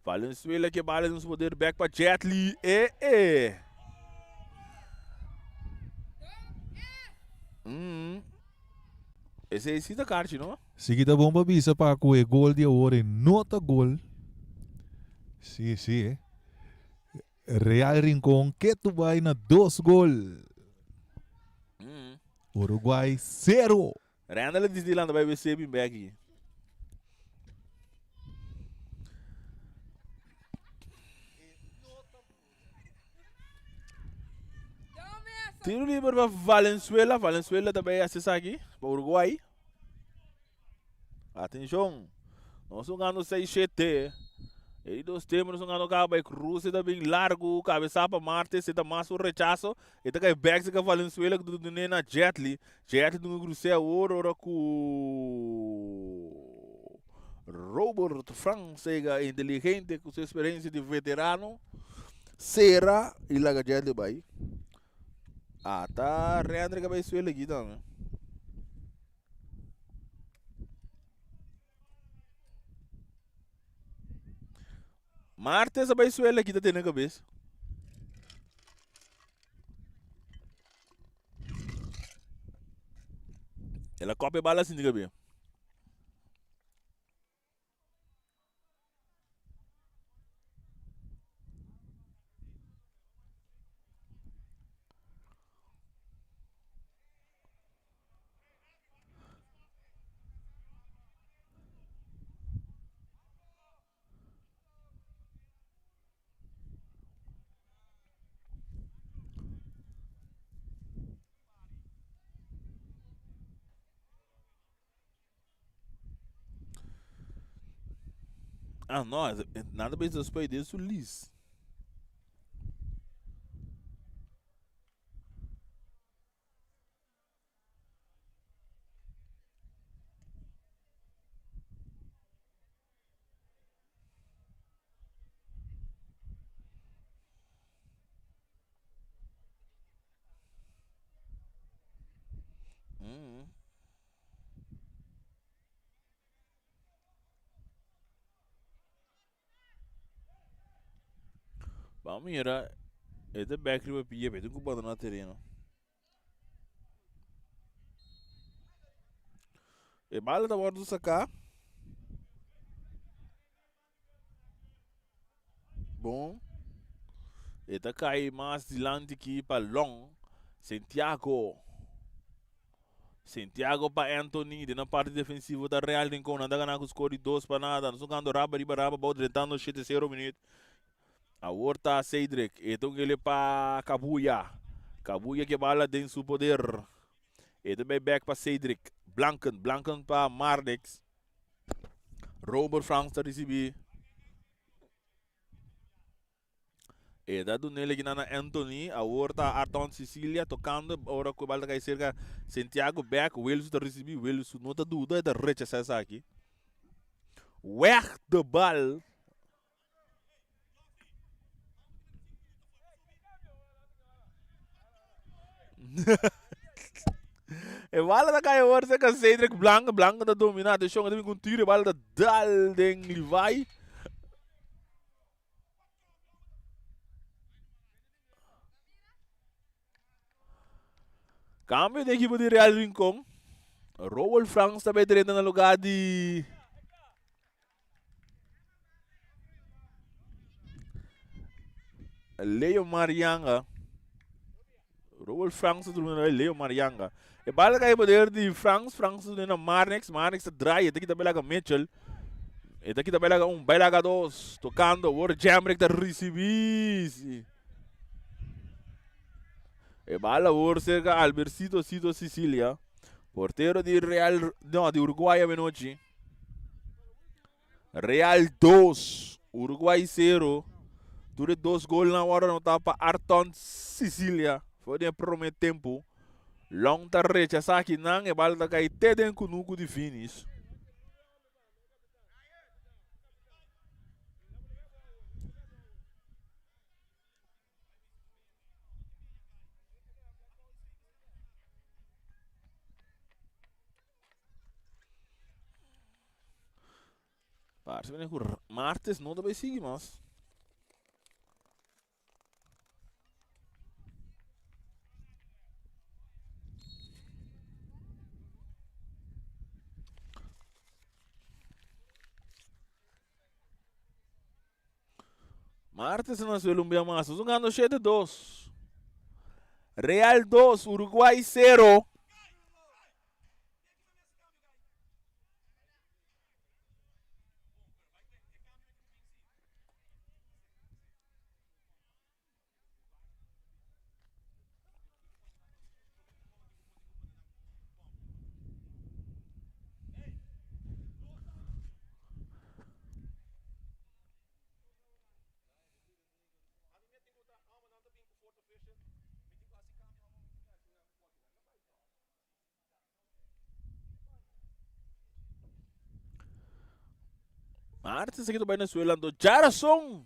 Speaker 1: Valenzuela ke bala den su poder bek pa Jetli, e e. Mm. Esei si ta karchi, no?
Speaker 2: Si ta bon pa bisa pa ku e gol di awor e no ta gol. Si, si. Eh. Real Rincon ketu bai na dos gol. Uruguay sero.
Speaker 1: Randall a disdi lanta bai wc bin bek aki. Tiro liber pa Valenzuela. Valenzuela ta bai hasi esaki pa Uruguay. Atenshon, nos hungando 6-7. E di dos tempo nos hungando kaba e cruce ta bin largu, kabesa pa Martes, e ta mas un rechazo. E ta kai bek seka Valenzuela ku ta dune na Jetli. Jetli dun e cruce awor ora ku Robert Fransega inteligente ku su experiencia di veterano sera i laga Jetli bai. Ata Rendrick a bai suelo aki tambe. Martes a bai suela aki ta tene kabes. El a kopi e bala sin di kabes. Ah, no, nada bezig ta spui den su lis. Mm. Vamos mira, e ta bek riba pia, pero tin ku bandoná tereno. E bala ta wòrdu saká. Bon. E ta kai mas dilanti ki pa Long. Santiago. Santiago pa Anthony. Den na parti defensivo ta Real Rincon. Nan ta gana ku skor di 2-0. Nan ta jugando raba riba raba bou drentando shete sero minuut. Awor ta Cedric. E ta un kele pa Kabuya. Kabuya ke bala den su poder. E ta bai bek pa Cedric. Blanken. Blanken pa Marnix. Robert Frans ta ricibi. E ta dun'el aki na Anthony. Awor ta Arton Cecilia tocando. Ora cu e bal ta cay cerca Santiago bek. Wilson ta ricibi. Wilson no ta duda. E ta rechasa esaki. Weg de bal. E bala ta cay awor cerca Cedric Blanco. Blanco ta domina. Atencion, e ta bin cu un tiro. E bala ta dal den Levi. Cambio di equipo di Real Rincon. Rowell Franks ta bay drenta na lugar di Leo Marianga. Rowell Franks ta drenta na Leo Marianga. E bala cai poder di Franks. Franks ta drenta na Marnix. Marnix ta draai. E ta kita belaga Mitchell. E ta kita belaga un, belaga dos. Tocando. Awor Jamrick ta ricibi. Si. E bala awor cerca Albercito Cito Sicilia. Portero di Real, no, di Uruguay avenochi. Real 2, Uruguay 0. Tur e dos golnan awor anotá pa Arton Sicilia. For den e promé tempu. Long ta rechasá akinan, e bal ta kai te den kunuku di Finis. Parse mene ku Martes no ta bay sigui mas. Martes na suelo un bia mas. Nos gando 7-2. Real 2, Uruguay 0. Maarten ta bai Venezuela anto djarason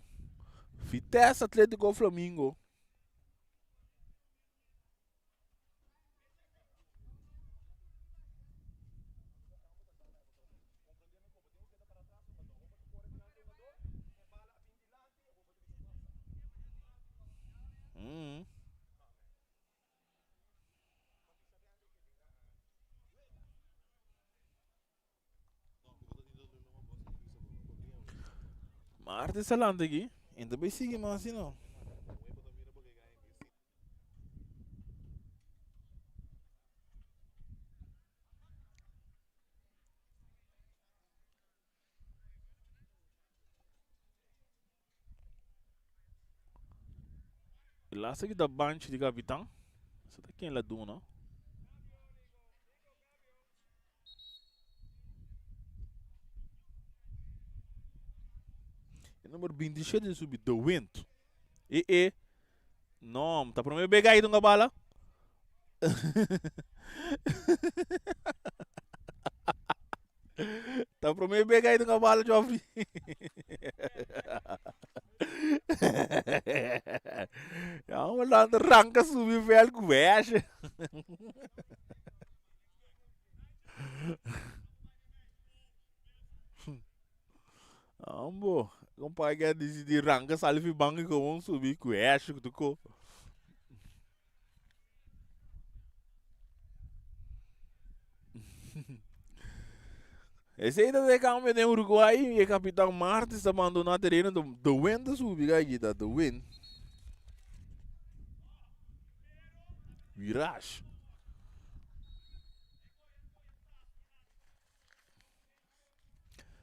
Speaker 1: Vitesse Atletico Flamingo. Mm. Maarten sa lanta aki. En ta bay sigui mas asina no. E laatste ki ta banchi di kapitan. Sa ta ken la duna. E number 27 subi De Wind. E e. No, ta prome bega ahí dunga bala. Ta prome bega ahí dunga bala, Joffrey. Ya, Holanda ranka subi vel ku weshe. Ambo, compadre que decidi ranka sali fi banco y como subi ku weshe ku tuko. Esey ta de cambio den Uruguay y e capitan Martins ta bandona tereno de de wind ta subi kijk ta de wind. Virage.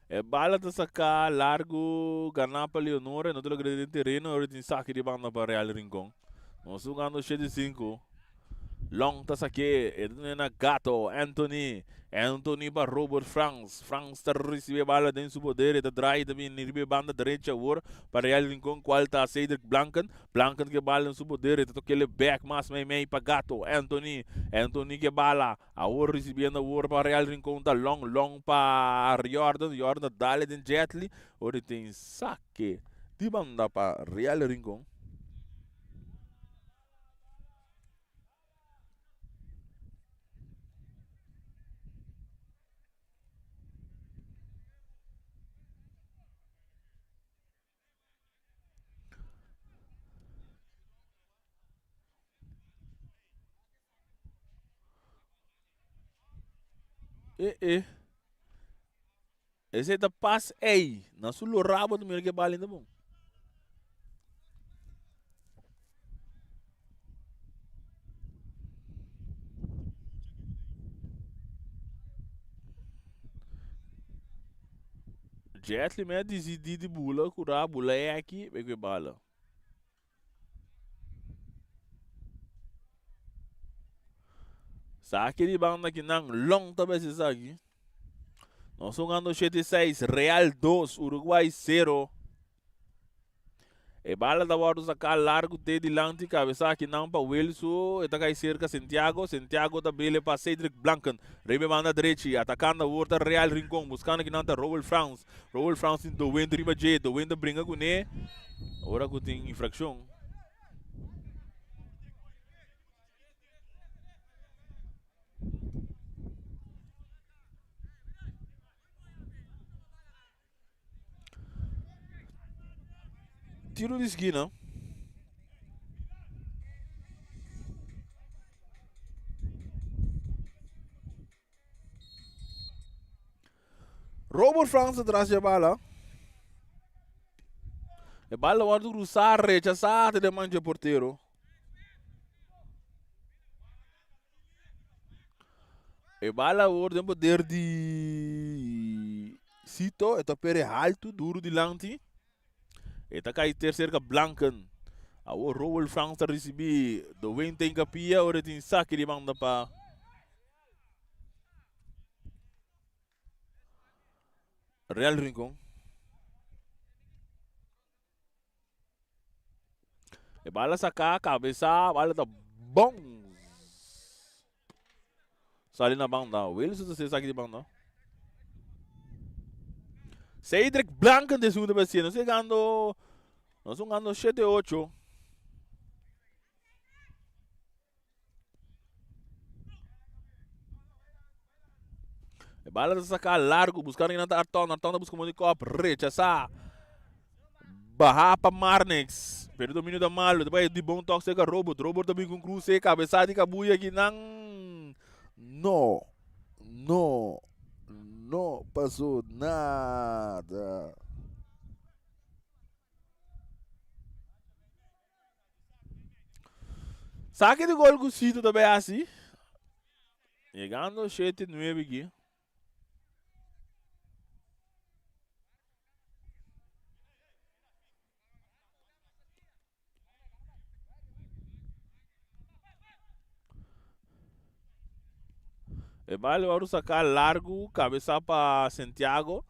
Speaker 1: E bala ta saca largo gana pa Leonora no ta logra den tereno ora tin saki di banda pa Real Rincon. Nos jugando 7-5. Long ta sak'é, e ta dun'é na Gato, Anthony, Anthony pa Robert Frans, Frans ta ricibi e bala den su poder, e ta draai ta bini riba e banda derecha awor pa Real Rincon cual ta Cedric Blanken, Blanken cu e bala den su poder, e ta tok'el bek mas meimei pa Gato, Anthony, Anthony cu e bala, awor ricibiendo awor pa Real Rincon ta Long, Long pa Jordan, Jordan ta dale den Jetly, ora e tin sake di banda pa Real Rincon. E e. Esei ta pas ei. Na su lo rabo ta mira ke bal ainda bon. Jetli me a disidí di bula ku ra bula eki be ku e bala. Saki di banda ki nan long ta bes esaki. Nos hungando 7-6, Real 2, Uruguay 0. E bala ta wordo saká largo te dilanti kabesa aki nan pa Wilso. E ta kai serka Santiago. Santiago ta bele pa Cedric Blanken. Riba e banda drechi, atakando awor ta Real Rincon. Buskando ki nan ta Roel Frans. Roel Frans tin Dowent riba dje. Dowent ta bringa kuné. Ora ku tin infrakshon. Tiro di skina. Robert Frans atras dje bala. E bala wòrdu krusá, rechasá te den man dje portero. E bala awor den poder di Sito, e ta pere haltu, duru dilanti. E ta kai ter serka Blanken. Awor Roel Frans ta risibí. Dowin ta inkapia, ora e tin saki di banda pa. Real Rincon. E bala saca, cabeza, bala ta bon. Sali na banda. Wilson ta saki di banda. Cedric Blanken de segunda vez. Nos llegando, nos jugando 7-8. E bala ta saca largo, buscando quien ta Arton. Arton ta busca un cop, rechazá. Baha pa Marnix. Pero dominio ta malo. Después di bon toque cerca Robert. Robert ta bin con cruce, cabeza di cabuya aquí nan. No, no, no pasó nada. Saki di gol ku Sito ta bay hasi. Yegando 7-9 aki. E bal wòrdu saká largu, kabesá pa Santiago.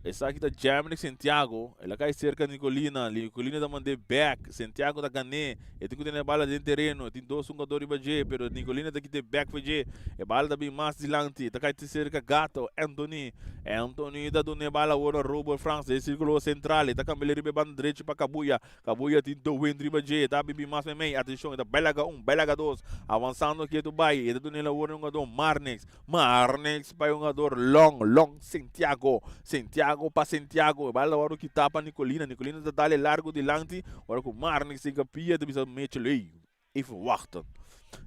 Speaker 1: Esaki ta Jamrick Santiago. El a kai serka Nicolina. Nicolina ta mand'é bèk. Santiago ta gan'é. E tin ku tene e bala den tereno. E tin dos hungadó riba dje, pero Nicolina ta kit'é bèk for dje. E bala ta bin mas dilanti. E ta kai serka Gato, Anthony. Anthony ta dun'é bala awor na Robert Frans den sirkulo sentral. E ta kambi'é riba e banda drechi pa Kabuya. Kabuya tin Dowin riba dje, e ta bibi mas meimei. Atenshon, e ta bai laga un, bai laga dos. Avansando ketu bai, e ta duna e labor na e hungador Marnix. Marnix pa e hungador Long, Long Santiago. Santiago pa Santiago. E bala ta wòrdu kitá pa Nicolina. Nicolina ta dal e largu dilanti. Ora ku Marnix tin kapia, ta bisa Mitchell, Ey, even wachten.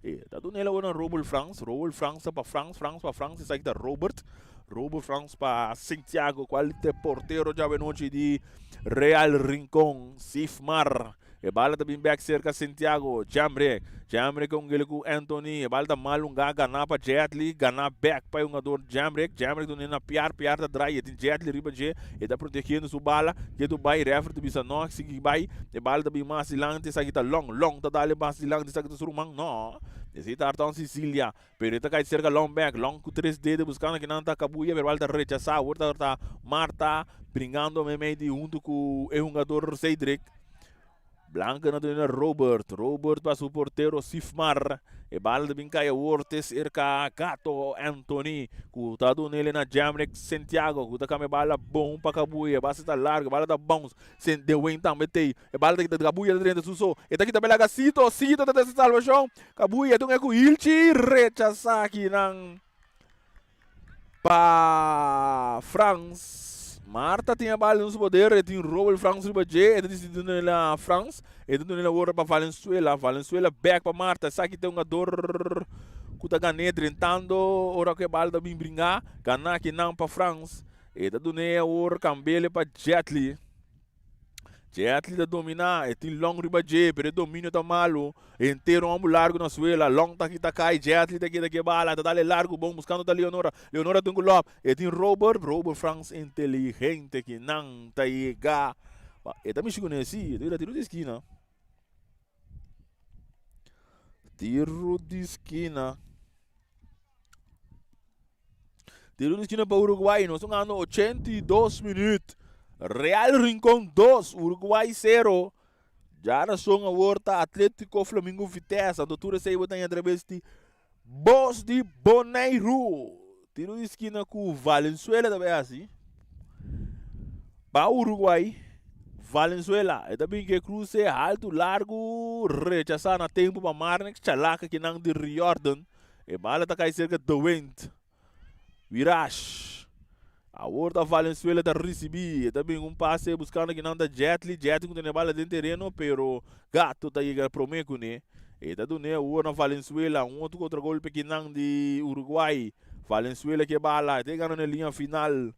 Speaker 1: E ta duna e labor na Robert Frans. Robert Frans ta pa Frans, Frans pa Frans. Esaki ta Robert. Robert Frans pa Santiago, cual ta e portero djawe nochi di Real Rincon. Sifmar. E bala ta bin bek serka Santiago. Jamrick. Jamrick a ungele ku Anthony. E bala ta mal ungá ganá pa Jetly. Ganá bek pa e hungador Jamrick. Jamrick duna na Piar. Piar ta draai. E tin Jetly riba dje. E ta protegiendo su bala. Ketu bai. Referee ta bisa no. Sigui bai. E bala ta bin mas dilanti. Esaki ta Long. Long ta dale mas dilanti. Esaki ta su ruman. No. Esei ta Arton Cecilia. Pero e ta kai serka Long bek. Long ku tres dede buskando kinan ta kabuya. Pero e bala ta rechasá. Awor ta Marta bringando meimei di huntu ku e hungador Cedric. Blanca na duna Robert. Robert pa su portero Sifmar. E bala ta bin kai awor te serka Gato Anthony ku ta dunele na Jamrick Santiago ku ta kambia bala bon pa Kabuya. Base ta largo, bala ta bounce. Sen Dewayne tambe tei. E bala ta kita Kabuya ta drenta su so. E ta kita belaga Sito. Sito ta trese salvashon. Kabuya ta un e ku Hilchi rechasa kinan. Pa Frans, Marta tin e bal den su poder, e tin Robel Frans riba dje, e ta disidi dun'el na Frans, e ta dun'el awor pa Valenzuela, Valenzuela bek pa Marta, esaki ta un hungador ku ta gan'é drentando ora ku e bal ta bin bringa, gana akinan pa Frans, e ta dun'é awor kamb'el pa Jetly. Jetli ta dominá, e tin Long riba dje, pero e dominio ta malu. Henter un homber largu na suela, Long ta kita kai, Jetli ta keda ke bala, ta dal e largu bon buskando ta Leonora. Leonora tin ku lòp, e tin Robert, Robert Frans inteligente ki nan ta yega. E ta mishi kuné si, e ta bira tiru di skina. Tiru di skina. Tiro di esquina pa Uruguay. Nos gando 82 minuut. Real Rincón 2, Uruguay 0. Ya razón awor ta Atlético Flamingo Vitesse. Anto tur esei bo ta atraves di Bos di Boneiru. Tiro di esquina ku Valenzuela ta bai hasi. Pa Uruguay, Valenzuela. E ta bin ke cruce alto largo rechasa na tempo pa Marnix Chalaka kinan di Riordan. E bala ta kai serka De Wind. Wirash. Awor ta Valenzuela ta risibi. E ta bin un pase buskando kinan ta Jetli. Jetli ku tene bala den tereno pero Gato ta yega prome kuné. E ta dun'é awor na Valenzuela. Un otro kontragolpe kinan di Uruguay. Valenzuela ke bala. E ta yegando na e liña final.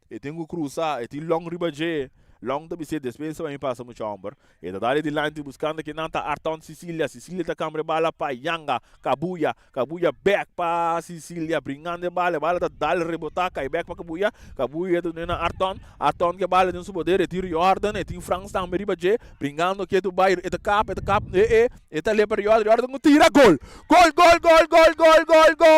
Speaker 1: E tin ku krusa. E tin Long riba dje. Long ta bis'é despensa pa mi pasa mucha homber. E ta dal e dilanti buskando kinan ta Arton Sicilia. Sicilia ta kambra e bala pa Yanga. Kabuya. Kabuya bek pa Sicilia. Bringando e bala. E bala ta dal rebotá kai bek pa Kabuya. Kabuya ta duna na Arton. Arton ke bala den su poder. E tin Riordan. E tin Frans tambe riba dje. Bringando ketu bai. E ta kap. E ta kap. E e. E ta lep pa Riordan. Riordan ku tira. Gol! Gol! Gol! Gol! Gol! Gol! Gol! Gol!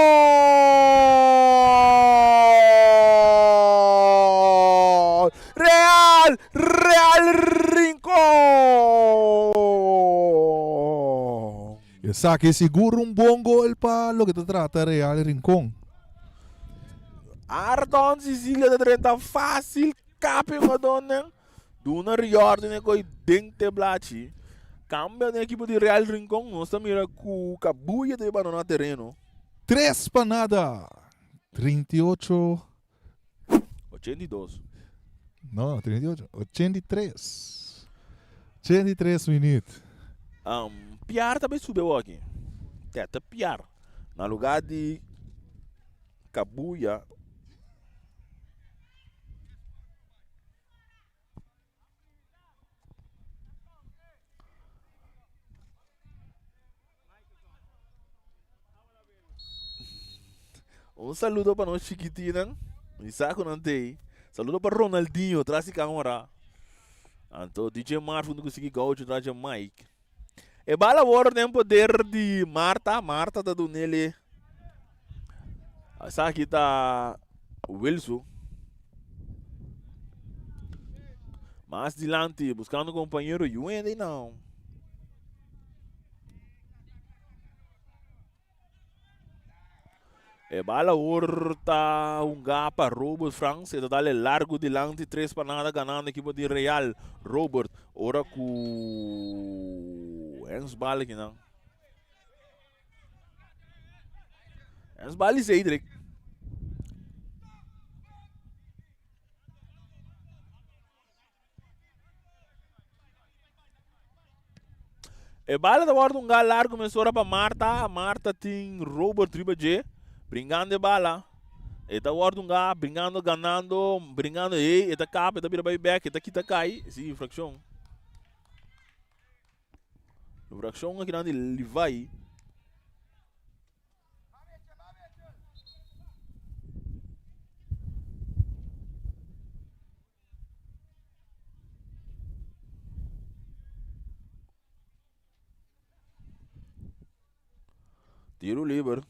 Speaker 1: Real! Real Rincon!
Speaker 2: Esaki sigur un bon gol pa loke ta trata Real Rincon.
Speaker 1: Arton Cecilia ta drenta fácil kapi Madonna. Duna Riordan e koi den te blachi. Kambia den ekipo di Real Rincon. Nos ta mira ku Kabuya ta bandoná tereno.
Speaker 2: Tres pa nada. 38.
Speaker 1: 82.
Speaker 2: No, 38. 83. 83 minuut.
Speaker 1: Um, Piar ta bay sube aki. Tete Piar. Na lugar di Kabuya. Un saludo pa nos chiquitinan. Mi sa ku nan tei. Saludo pa Ronaldinho tras di cámara. Anto DJ Marf hunto ku Siki Gaucho tras di Mike. E bala awor den poder di Marta. Marta ta dunele. Esaki ta Wilson. Mas dilanti buscando compañero Yuende não. E bala awor ta hunga pa Robert Frans. E ta dale largo dilanti. 3 pa nada ganando equipo di Real. Robert ora ku Hens bala kinan. Hens bala Cedric. E bala ta wòrdu un gal largu mesora pa Marta. Marta tin Robert riba dje, bringando e bala. E ta wòrdu un gal, bringando, ganando, bringando. Hey, e ta kap, e ta bira bai bèk, e ta kita kai. Si, infrakshon. Infraccion aki nan di Levi. Tiro liber.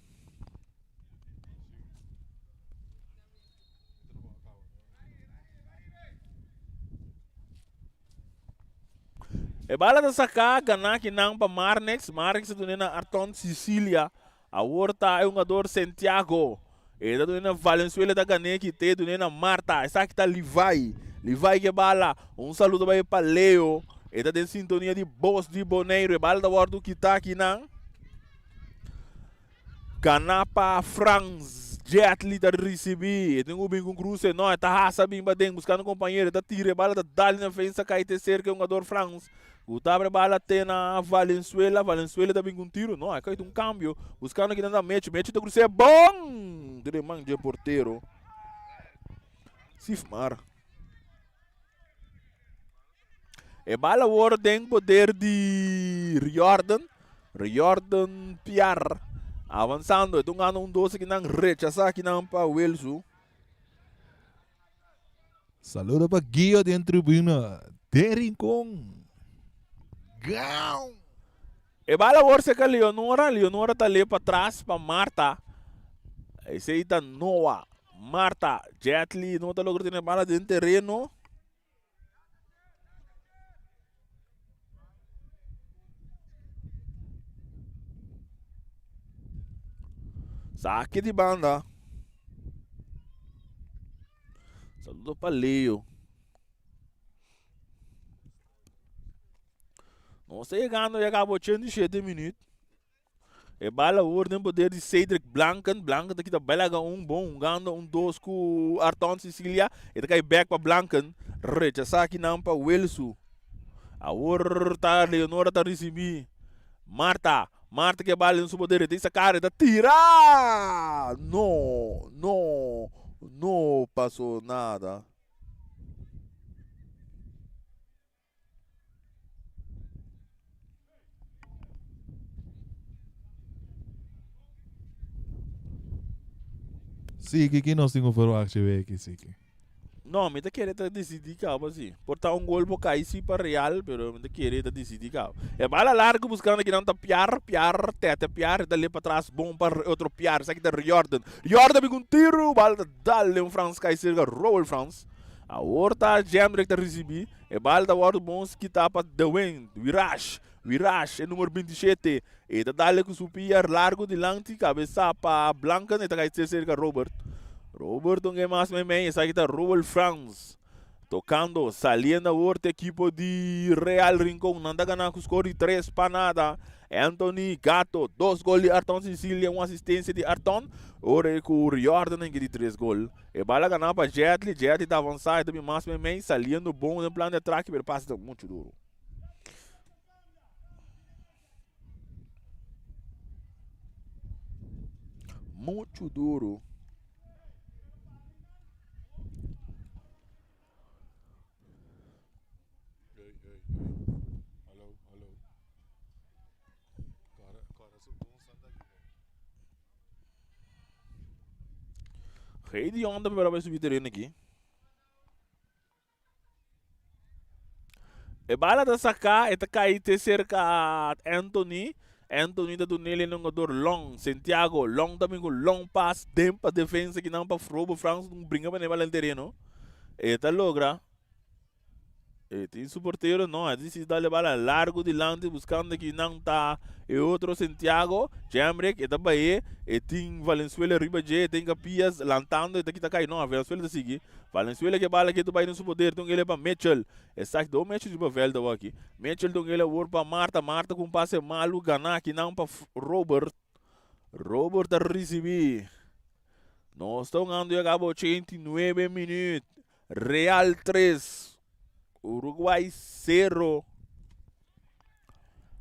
Speaker 1: E bala ta saká ganá kinan pa Marnix. Marnix ta duna na Arton Sicilia. Awor ta e hungador Santiago. E ta duna na Valenzuela ta gané kite duna na Marta. Esaki ta Levi. Levi ke bala. Un saludo bai pa Leo. E ta den sintonia di Bos di Boneiru. E bala ta wòrdu kita akinan. Gana pa Frans. Jetli ta risibí. E tin ku bin ku un kruse. No, e ta hasa bin paden buskando kompañero. E ta tira e bala ta dal na fensa kai te serka e hungador Frans. Ku ta abre bala te na Valenzuela. Valenzuela ta bin ku un tiro. No, a kai un kambio. Buskando kinan ta Mechi. Mechi ta krus'é. Bon! Den e man dje portero. Sifmar. E bala awor den poder di Riordan. Riordan Piar. Avansando. E ta un gana un dos kinan rechasá kinan pa Wilsu.
Speaker 2: Saludo pa Guio den tribuna den Rincon. Gauw!
Speaker 1: E bala awor serka Leonora, Leonora ta le patras pa Marta. Esei ta Noa. Marta, Jetly no ta logra tene bala den tereno. Saki di banda. Saludo pa Leo. Nos ta yegando ya cabo 87 minuut. E bala awor den poder di Cedric Blanken. Blanken ta kita belaga un bon hungando un dos ku Arton Cecilia. E ta kai back pa Blanken. Rechasa kinan pa Wilsu. Awor ta Leonora ta risibi. Marta. Marta ke bala den su poder. E ta saka e ta tira! No, no, no pasó nada.
Speaker 2: Sí, kiki nos tin ku verwacht dje weki, Siki?
Speaker 1: No, mi ta kere ta disidí kaba sí. Por ta un gol por kai sí pa Real, pero mi ta kere ta disidí kaba. E bala largo buskando kinan ta Piar, Piar, Tete Piar, e ta lep patras bon pa otro Piar, esaki ta Riordan. Riordan bin ku un tiru, bala ta dal den Frans kai serka Roel Frans. Awor ta Jendrik ta risibí. E bal ta wòrdu bon skitá pa Dewayne Wirash. Wirash, e numero 27, e ta dale ku su pia largu dilanti, kabesá pa Blanken, e ta kai serka Robert. Robert un ke mas meimei, esaki ta Roel Frans. Tokando, saliendo awor te ekipo di Real Rincon. Nan ta gana ku skor di 3-0. Anthony Gato, dos gol di Arton Cecilia, un asistensia di Arton. Ora e ku Riordan a di tres gol. E bala gana pa Jetli, Jetli ta avansa, e ta bin mas meimei, saliendo bon den plan di atraki, pero e pase ta muchu duru. Muchu duru. Gideon ta prepara pa subi tereno aki. E bala ta saká, e ta kai te serka Anthony. Anthony ta dun'el e hungador Long, Santiago. Long ta bin ku long pass den pa defensa kinan pa Frobo Frans bringa pa e bala den tereno. E ta logra. E tin su portero no, e dici dale bala largo dilanti buscando ki nan ta e otro Santiago, Jemrick, e ta bae, e tin Valenzuela riba dje, e tin Capias lantando, e ta kita kai, no, Valenzuela ta sigui, Valenzuela ke bala ke tu bai den su poder, tin ele pa Mitchell, esaki do Mitchell riba veld awor aki, Mitchell tin ele awor pa Marta, Marta ku un pase malu gana kinan pa Robert, Robert ta ricibi, nos ta hungando ya caba 89 minuut. Real 3, Uruguay 0.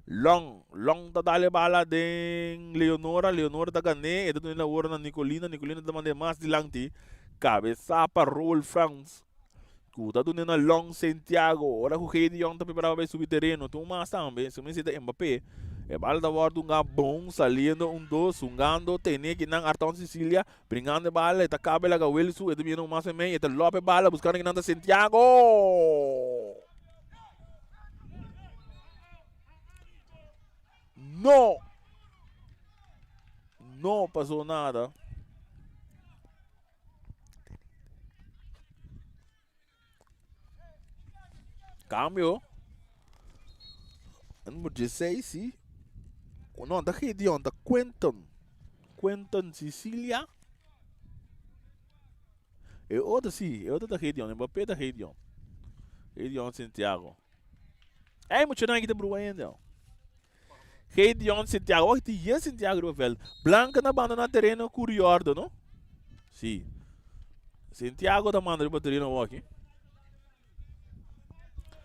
Speaker 1: Long, Long ta dale bala den Leonora, Leonora ta gané, e ta duna awor na Nicolina, Nicolina ta mand'é mas dilanti, kabesá pa Roel Frans. Ku ta dun'é na Long Santiago. Ora ku Gedeon ta prepará pa bai subi tereno, tin un mas tambe, su mester ta Mbappé. E bala ta wòrdu hunga bon, saliendo un dos, hungando, tene kinan Arton Cecilia, bringando e bala, e ta kaba e laga Wilsu, e ta bini un mas meimei, e ta lòp e bala, buskando kinan ta Santiago! No! No pasó nada. Cambio. Número 16, sí. No, ta Gideon, ta Quentin. Quentin Sicilia. E otro sí, e otro ta Gideon, Mbappé ta Gideon. Gideon Santiago. Ey, muchanan aquí ta brua ainda. Gedeon Santiago. Wak tin yen Santiago riba veld. Blanca na banda na tereno ku Riordo, no? Sí. Santiago ta manda riba tereno awor aki.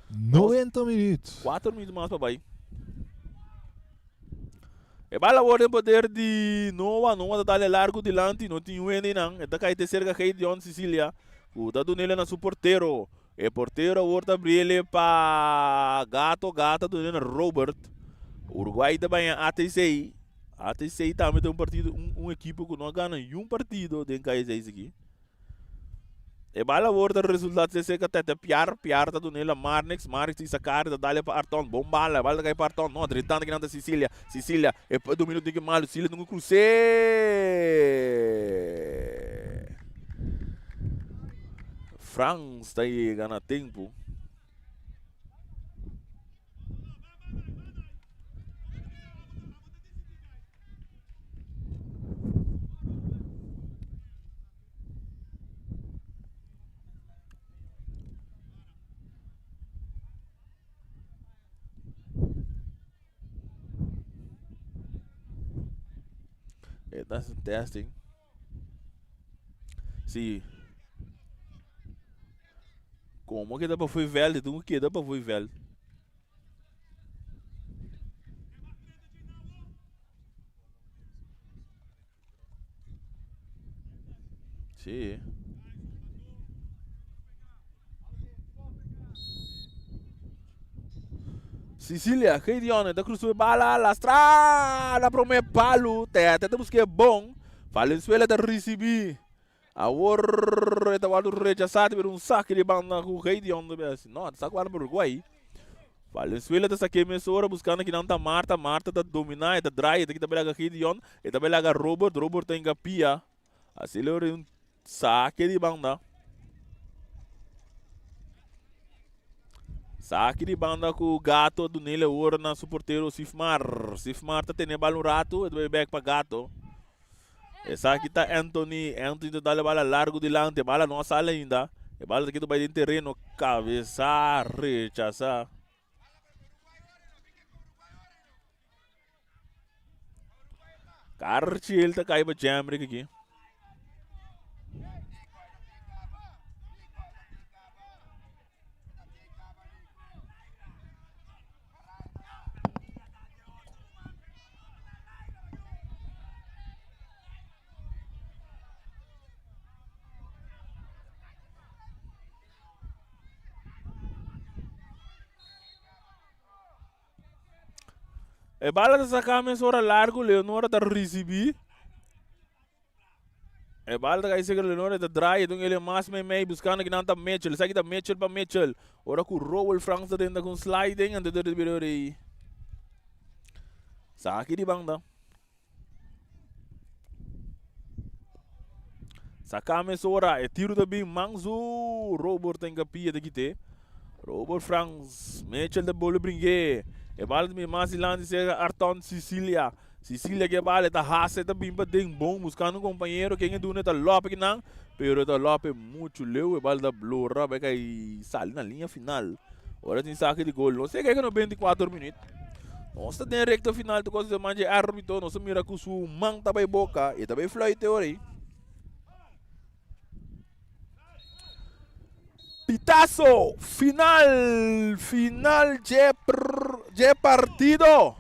Speaker 2: 90 minuut.
Speaker 1: 4 minuut mas pa bai. E bala awor den poder di Noah. Noah ta dale largo dilanti. No tin hende nan. E ta kai te cerca Gedeon Sicilia. Ku ta dunele na su portero. E portero awor ta briele pa Gato, Gato ta duna na Robert. Uruguay ta baña ATC. ATC tambe ta un partido, un, un ekipo ku no a gana niun partido den KSA aki. E bala awor ta resulta te cerca Tete Piar. Piar ta dun'e la Marnix. Marnix tin sakar, ta dale pa Arton. Bon bala, e bala ta kai pa Arton. No, drentando kinan ta Sicilia. Sicilia, e domino tin ki malu. Sicilia tin ku krus'é. Frans ta yega na tempu. E ta testing. Sí. Como keda pa foi veld? Toen keda pa foi veld. Sí. Sicilia, Gideon, ta cruza bala, lastra na prome palu, Tete ta busca bon, Valenzuela ta ricibi, awor e ta wordo rechasa, ta bira un saque di banda cu Gideon ta bira haci, no, ta saca banda pa Uruguay, Valenzuela ta saque mesora buscando kinan ta Marta, Marta ta domina, e ta draai, e ta kita belaga Gideon, e ta belaga Robert, Robert ta hinca pia, Así lo un saque di banda. Saque di banda ku Gato dunele ora na su portero Sifmar. Sifmar ta tene bal un rato, e ta back pa Gato. Esaki ta Anthony. Anthony ta dale bala largo dilante. Bala no a sali ainda. E bala ta kita bai den terreno. Cabeza rechasa. Karchiel ta kai pa Jemrick aki. E bala ta saca mesora largo, Leonora ta ricibi. E bala ta cay cerca Leonora, ta draai, don ele mas mei mei buscando kinan ta Mitchell. Esaki ta Mitchell pa Mitchell. Ora cu Rowell Franks ta tenta cu un sliding, anto ta bira ora ey. Saki di banda. Saca mesora, e tiro ta bin Manzo. Robert ta encapia ta kite. Robert Frans, Mitchell ta bole bringue. E bala ta bin mas dilanti cerca Arton Sicilia. Sicilia ke bala ta hasa ta bin pa den bon buscando un compañero. Ken e duna ta lope kinan, pero ta lope mucho leu. E bala ta blora bai kai sali na linea final. Ora tin saki di gol. Nos yega na 24 minuut. Nos ta den recta final tu cosa manje arbitro. Nos ta mira ku su man ta bai boca. E ta bai fluite ora ei. Pitazo final, final dje, dje partido.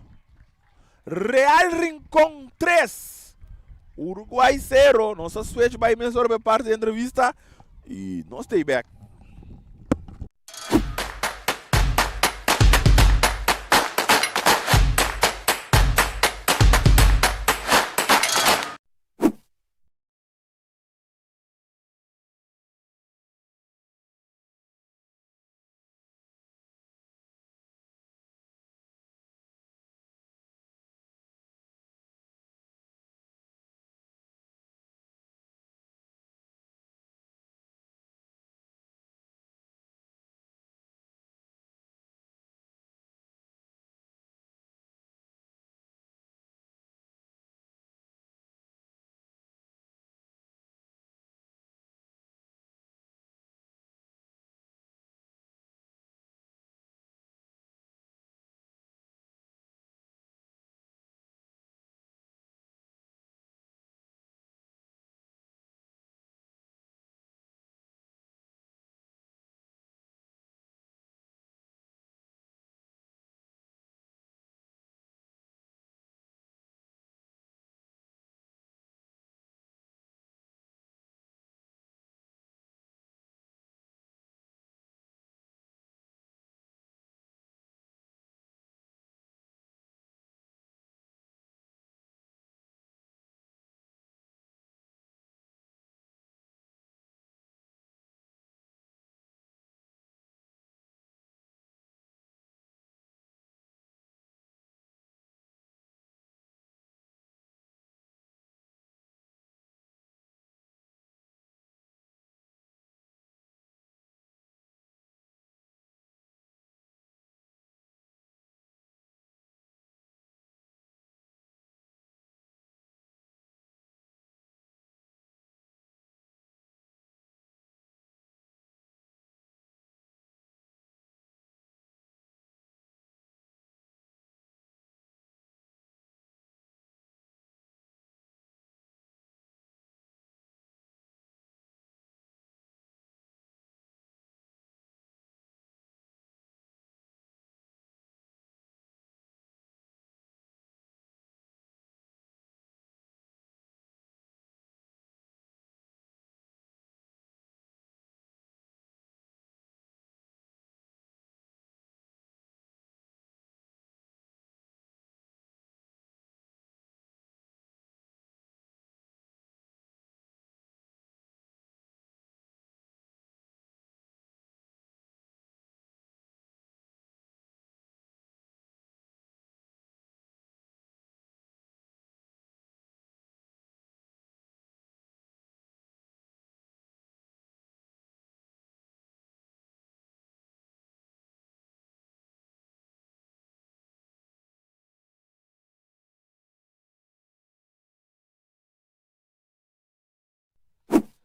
Speaker 1: Real Rincón 3, Uruguay 0. Nos a switch bai mesora pa e parti di entrevista y nos ta back.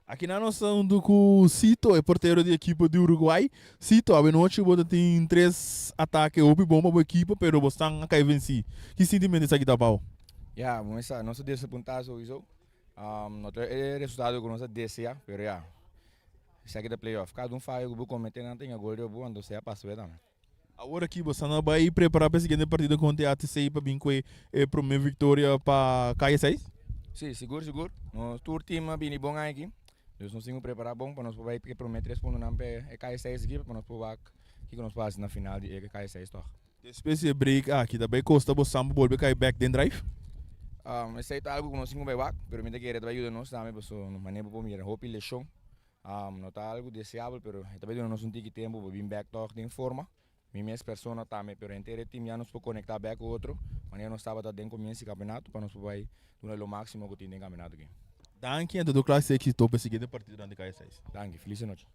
Speaker 1: Akinan nos ta huntu ku Sito, e portero di ekipo di Uruguay. Sito, awenochi bo ta tin tres atake hopi bon pa bo ekipo, pero bo stan a kai vensí. Ki sintimentu esaki ta pa bo?
Speaker 3: Ya, bo mester sa, nos ta desapuntá souiso. No ta e resultado ku nos a desea, pero ya, esaki ta playoff. Kada un fayo ku bo kometé nan ta hinga gol riba bo, anto sea pasa wet tambe.
Speaker 1: Awor aki bo sta na bai prepara pa e siguiente partido kontra ATC pa bin ku e prome viktoria pa Kaya 6?
Speaker 3: Sí, sigur sigur. Nos tur team a bini bon aki. Dus nos tin ku prepara bon pa nos por bai e prome tres puntonan pa e Kaya 6 aki pa nos por wak kiko nos por hasi na final di e Kaya 6 tòg.
Speaker 1: Despues di e break aki ta bai kosta bo san pa bolbe kai bek den drive?
Speaker 3: Esei ta algu ku nos tin ku bai wak, pero mi ta kere ta bai yuda nos tambe pasobra manera bo por mira hopi leshon. No ta algu deseabel pero e ta bai duna nos un tiki tempu pa bin bek tòg den forma. Mi mes persona tambe pero henter e team ya nos por konektá bek ku otro manera nos tabata den komienso di kampionato pa nos por bai duna lo máksimo ku tin den kampionato aki.
Speaker 1: Danki en todo klase éksito pa e siguiente partido durante Kaya 6.
Speaker 3: Danki, felis anochi.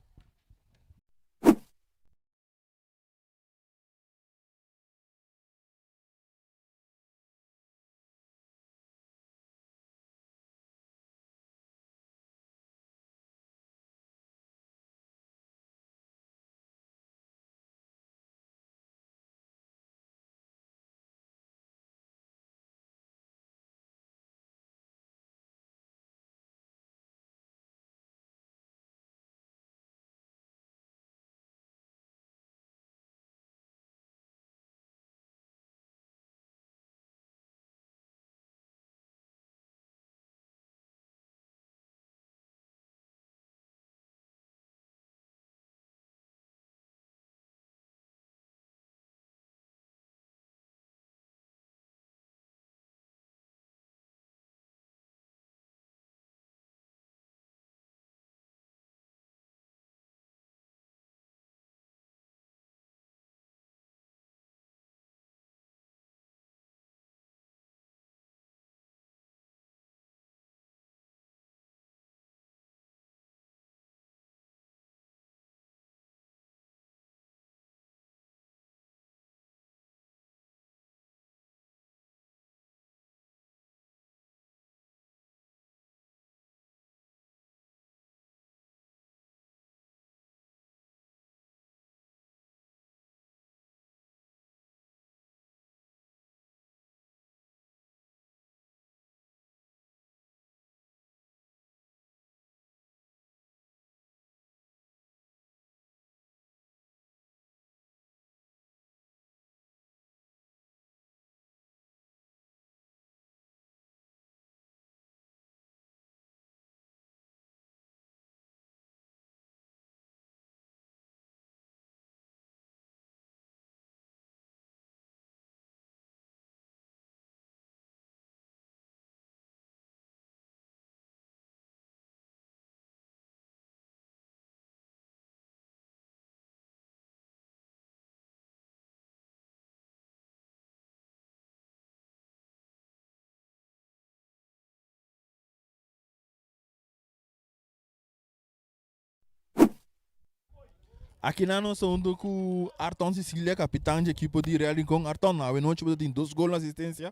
Speaker 1: Akinan nos ta hunto ku Arton Cecilia, kapitan dje ekipo di Real Rincon. Arton, awe nochi bo ta tin dos gol na asistensia.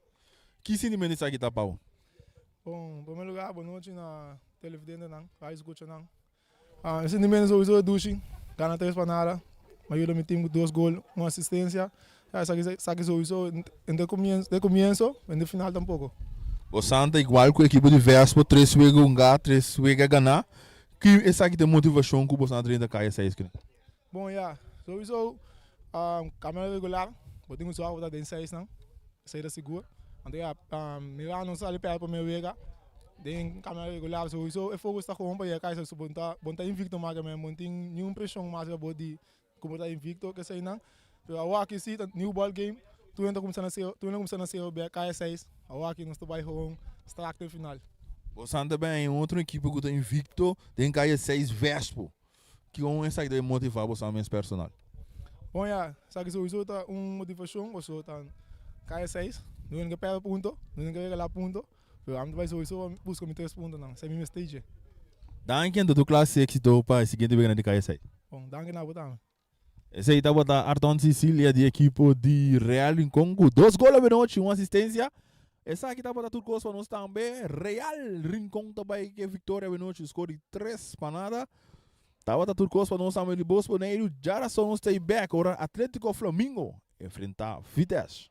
Speaker 1: Ki sintimentu esaki ta pa bo?
Speaker 4: Bon, en primer lugar, bon nochi na televidentenan, radio escuchanan. E sintimentu souiso e dushi, gana tres pa nada, mi a yuda mi team ku dos gol, un asistensia. Ya, esaki esaki souiso entre comienso, de comienso, en de final tampoco.
Speaker 1: Bo Santa igual ku ekipo di Vespo, tres wega hunga, tres wega gana. Ki esaki ta e motivashon ku boso a drenta kaya seis kina?
Speaker 4: Bon ya, souiso kamera regular bo tin ku sòru bo ta den seisnan, esei ta sigur. Anto ya, mira nos sali pèrdè promé wega den kamera regular souiso e focus ta gewoon pa yega kaya seis, bo ta bo ta invicto mas bo no tin niun preshon mas riba bo di ku bo ta invicto keseinan. Pero awor aki si ta new ball game tur hende ta kuminsá na sero tur hende ta kuminsá na sero bèk kaya seis awor aki nos ta bai gewoon strak te final.
Speaker 1: Bosan ta bèn un otro ekipo ku ta invicto den kaya seis Vespo. Kion esaki debe motivá bosan mes personal?
Speaker 4: Bon ya, esaki souiso ta un motivashon pasobra ta kaya seis no tin ke pèrdè punto no tin ke regalá punto pero ami ta bai souiso pa buska mi tres puntonan esei mi mester dje.
Speaker 1: Danki anto tur klas di éksito pa e siguiente weganan di kaya seis.
Speaker 4: Bon, danki na bo tambe.
Speaker 1: Esei tabata Arton Cicilia di ekipo di Real Rincon ku dos gol avenochi, un asistensia. Esaki tabata tur kos pa nos tambe. Real Rincon ta bai ku e viktoria awe score di 3-0. Tabata tur kos pa nos tambe di Bos Boneiru. Djarason nos ta bèk ora Atletico Flamingo enfrentá Vitesse.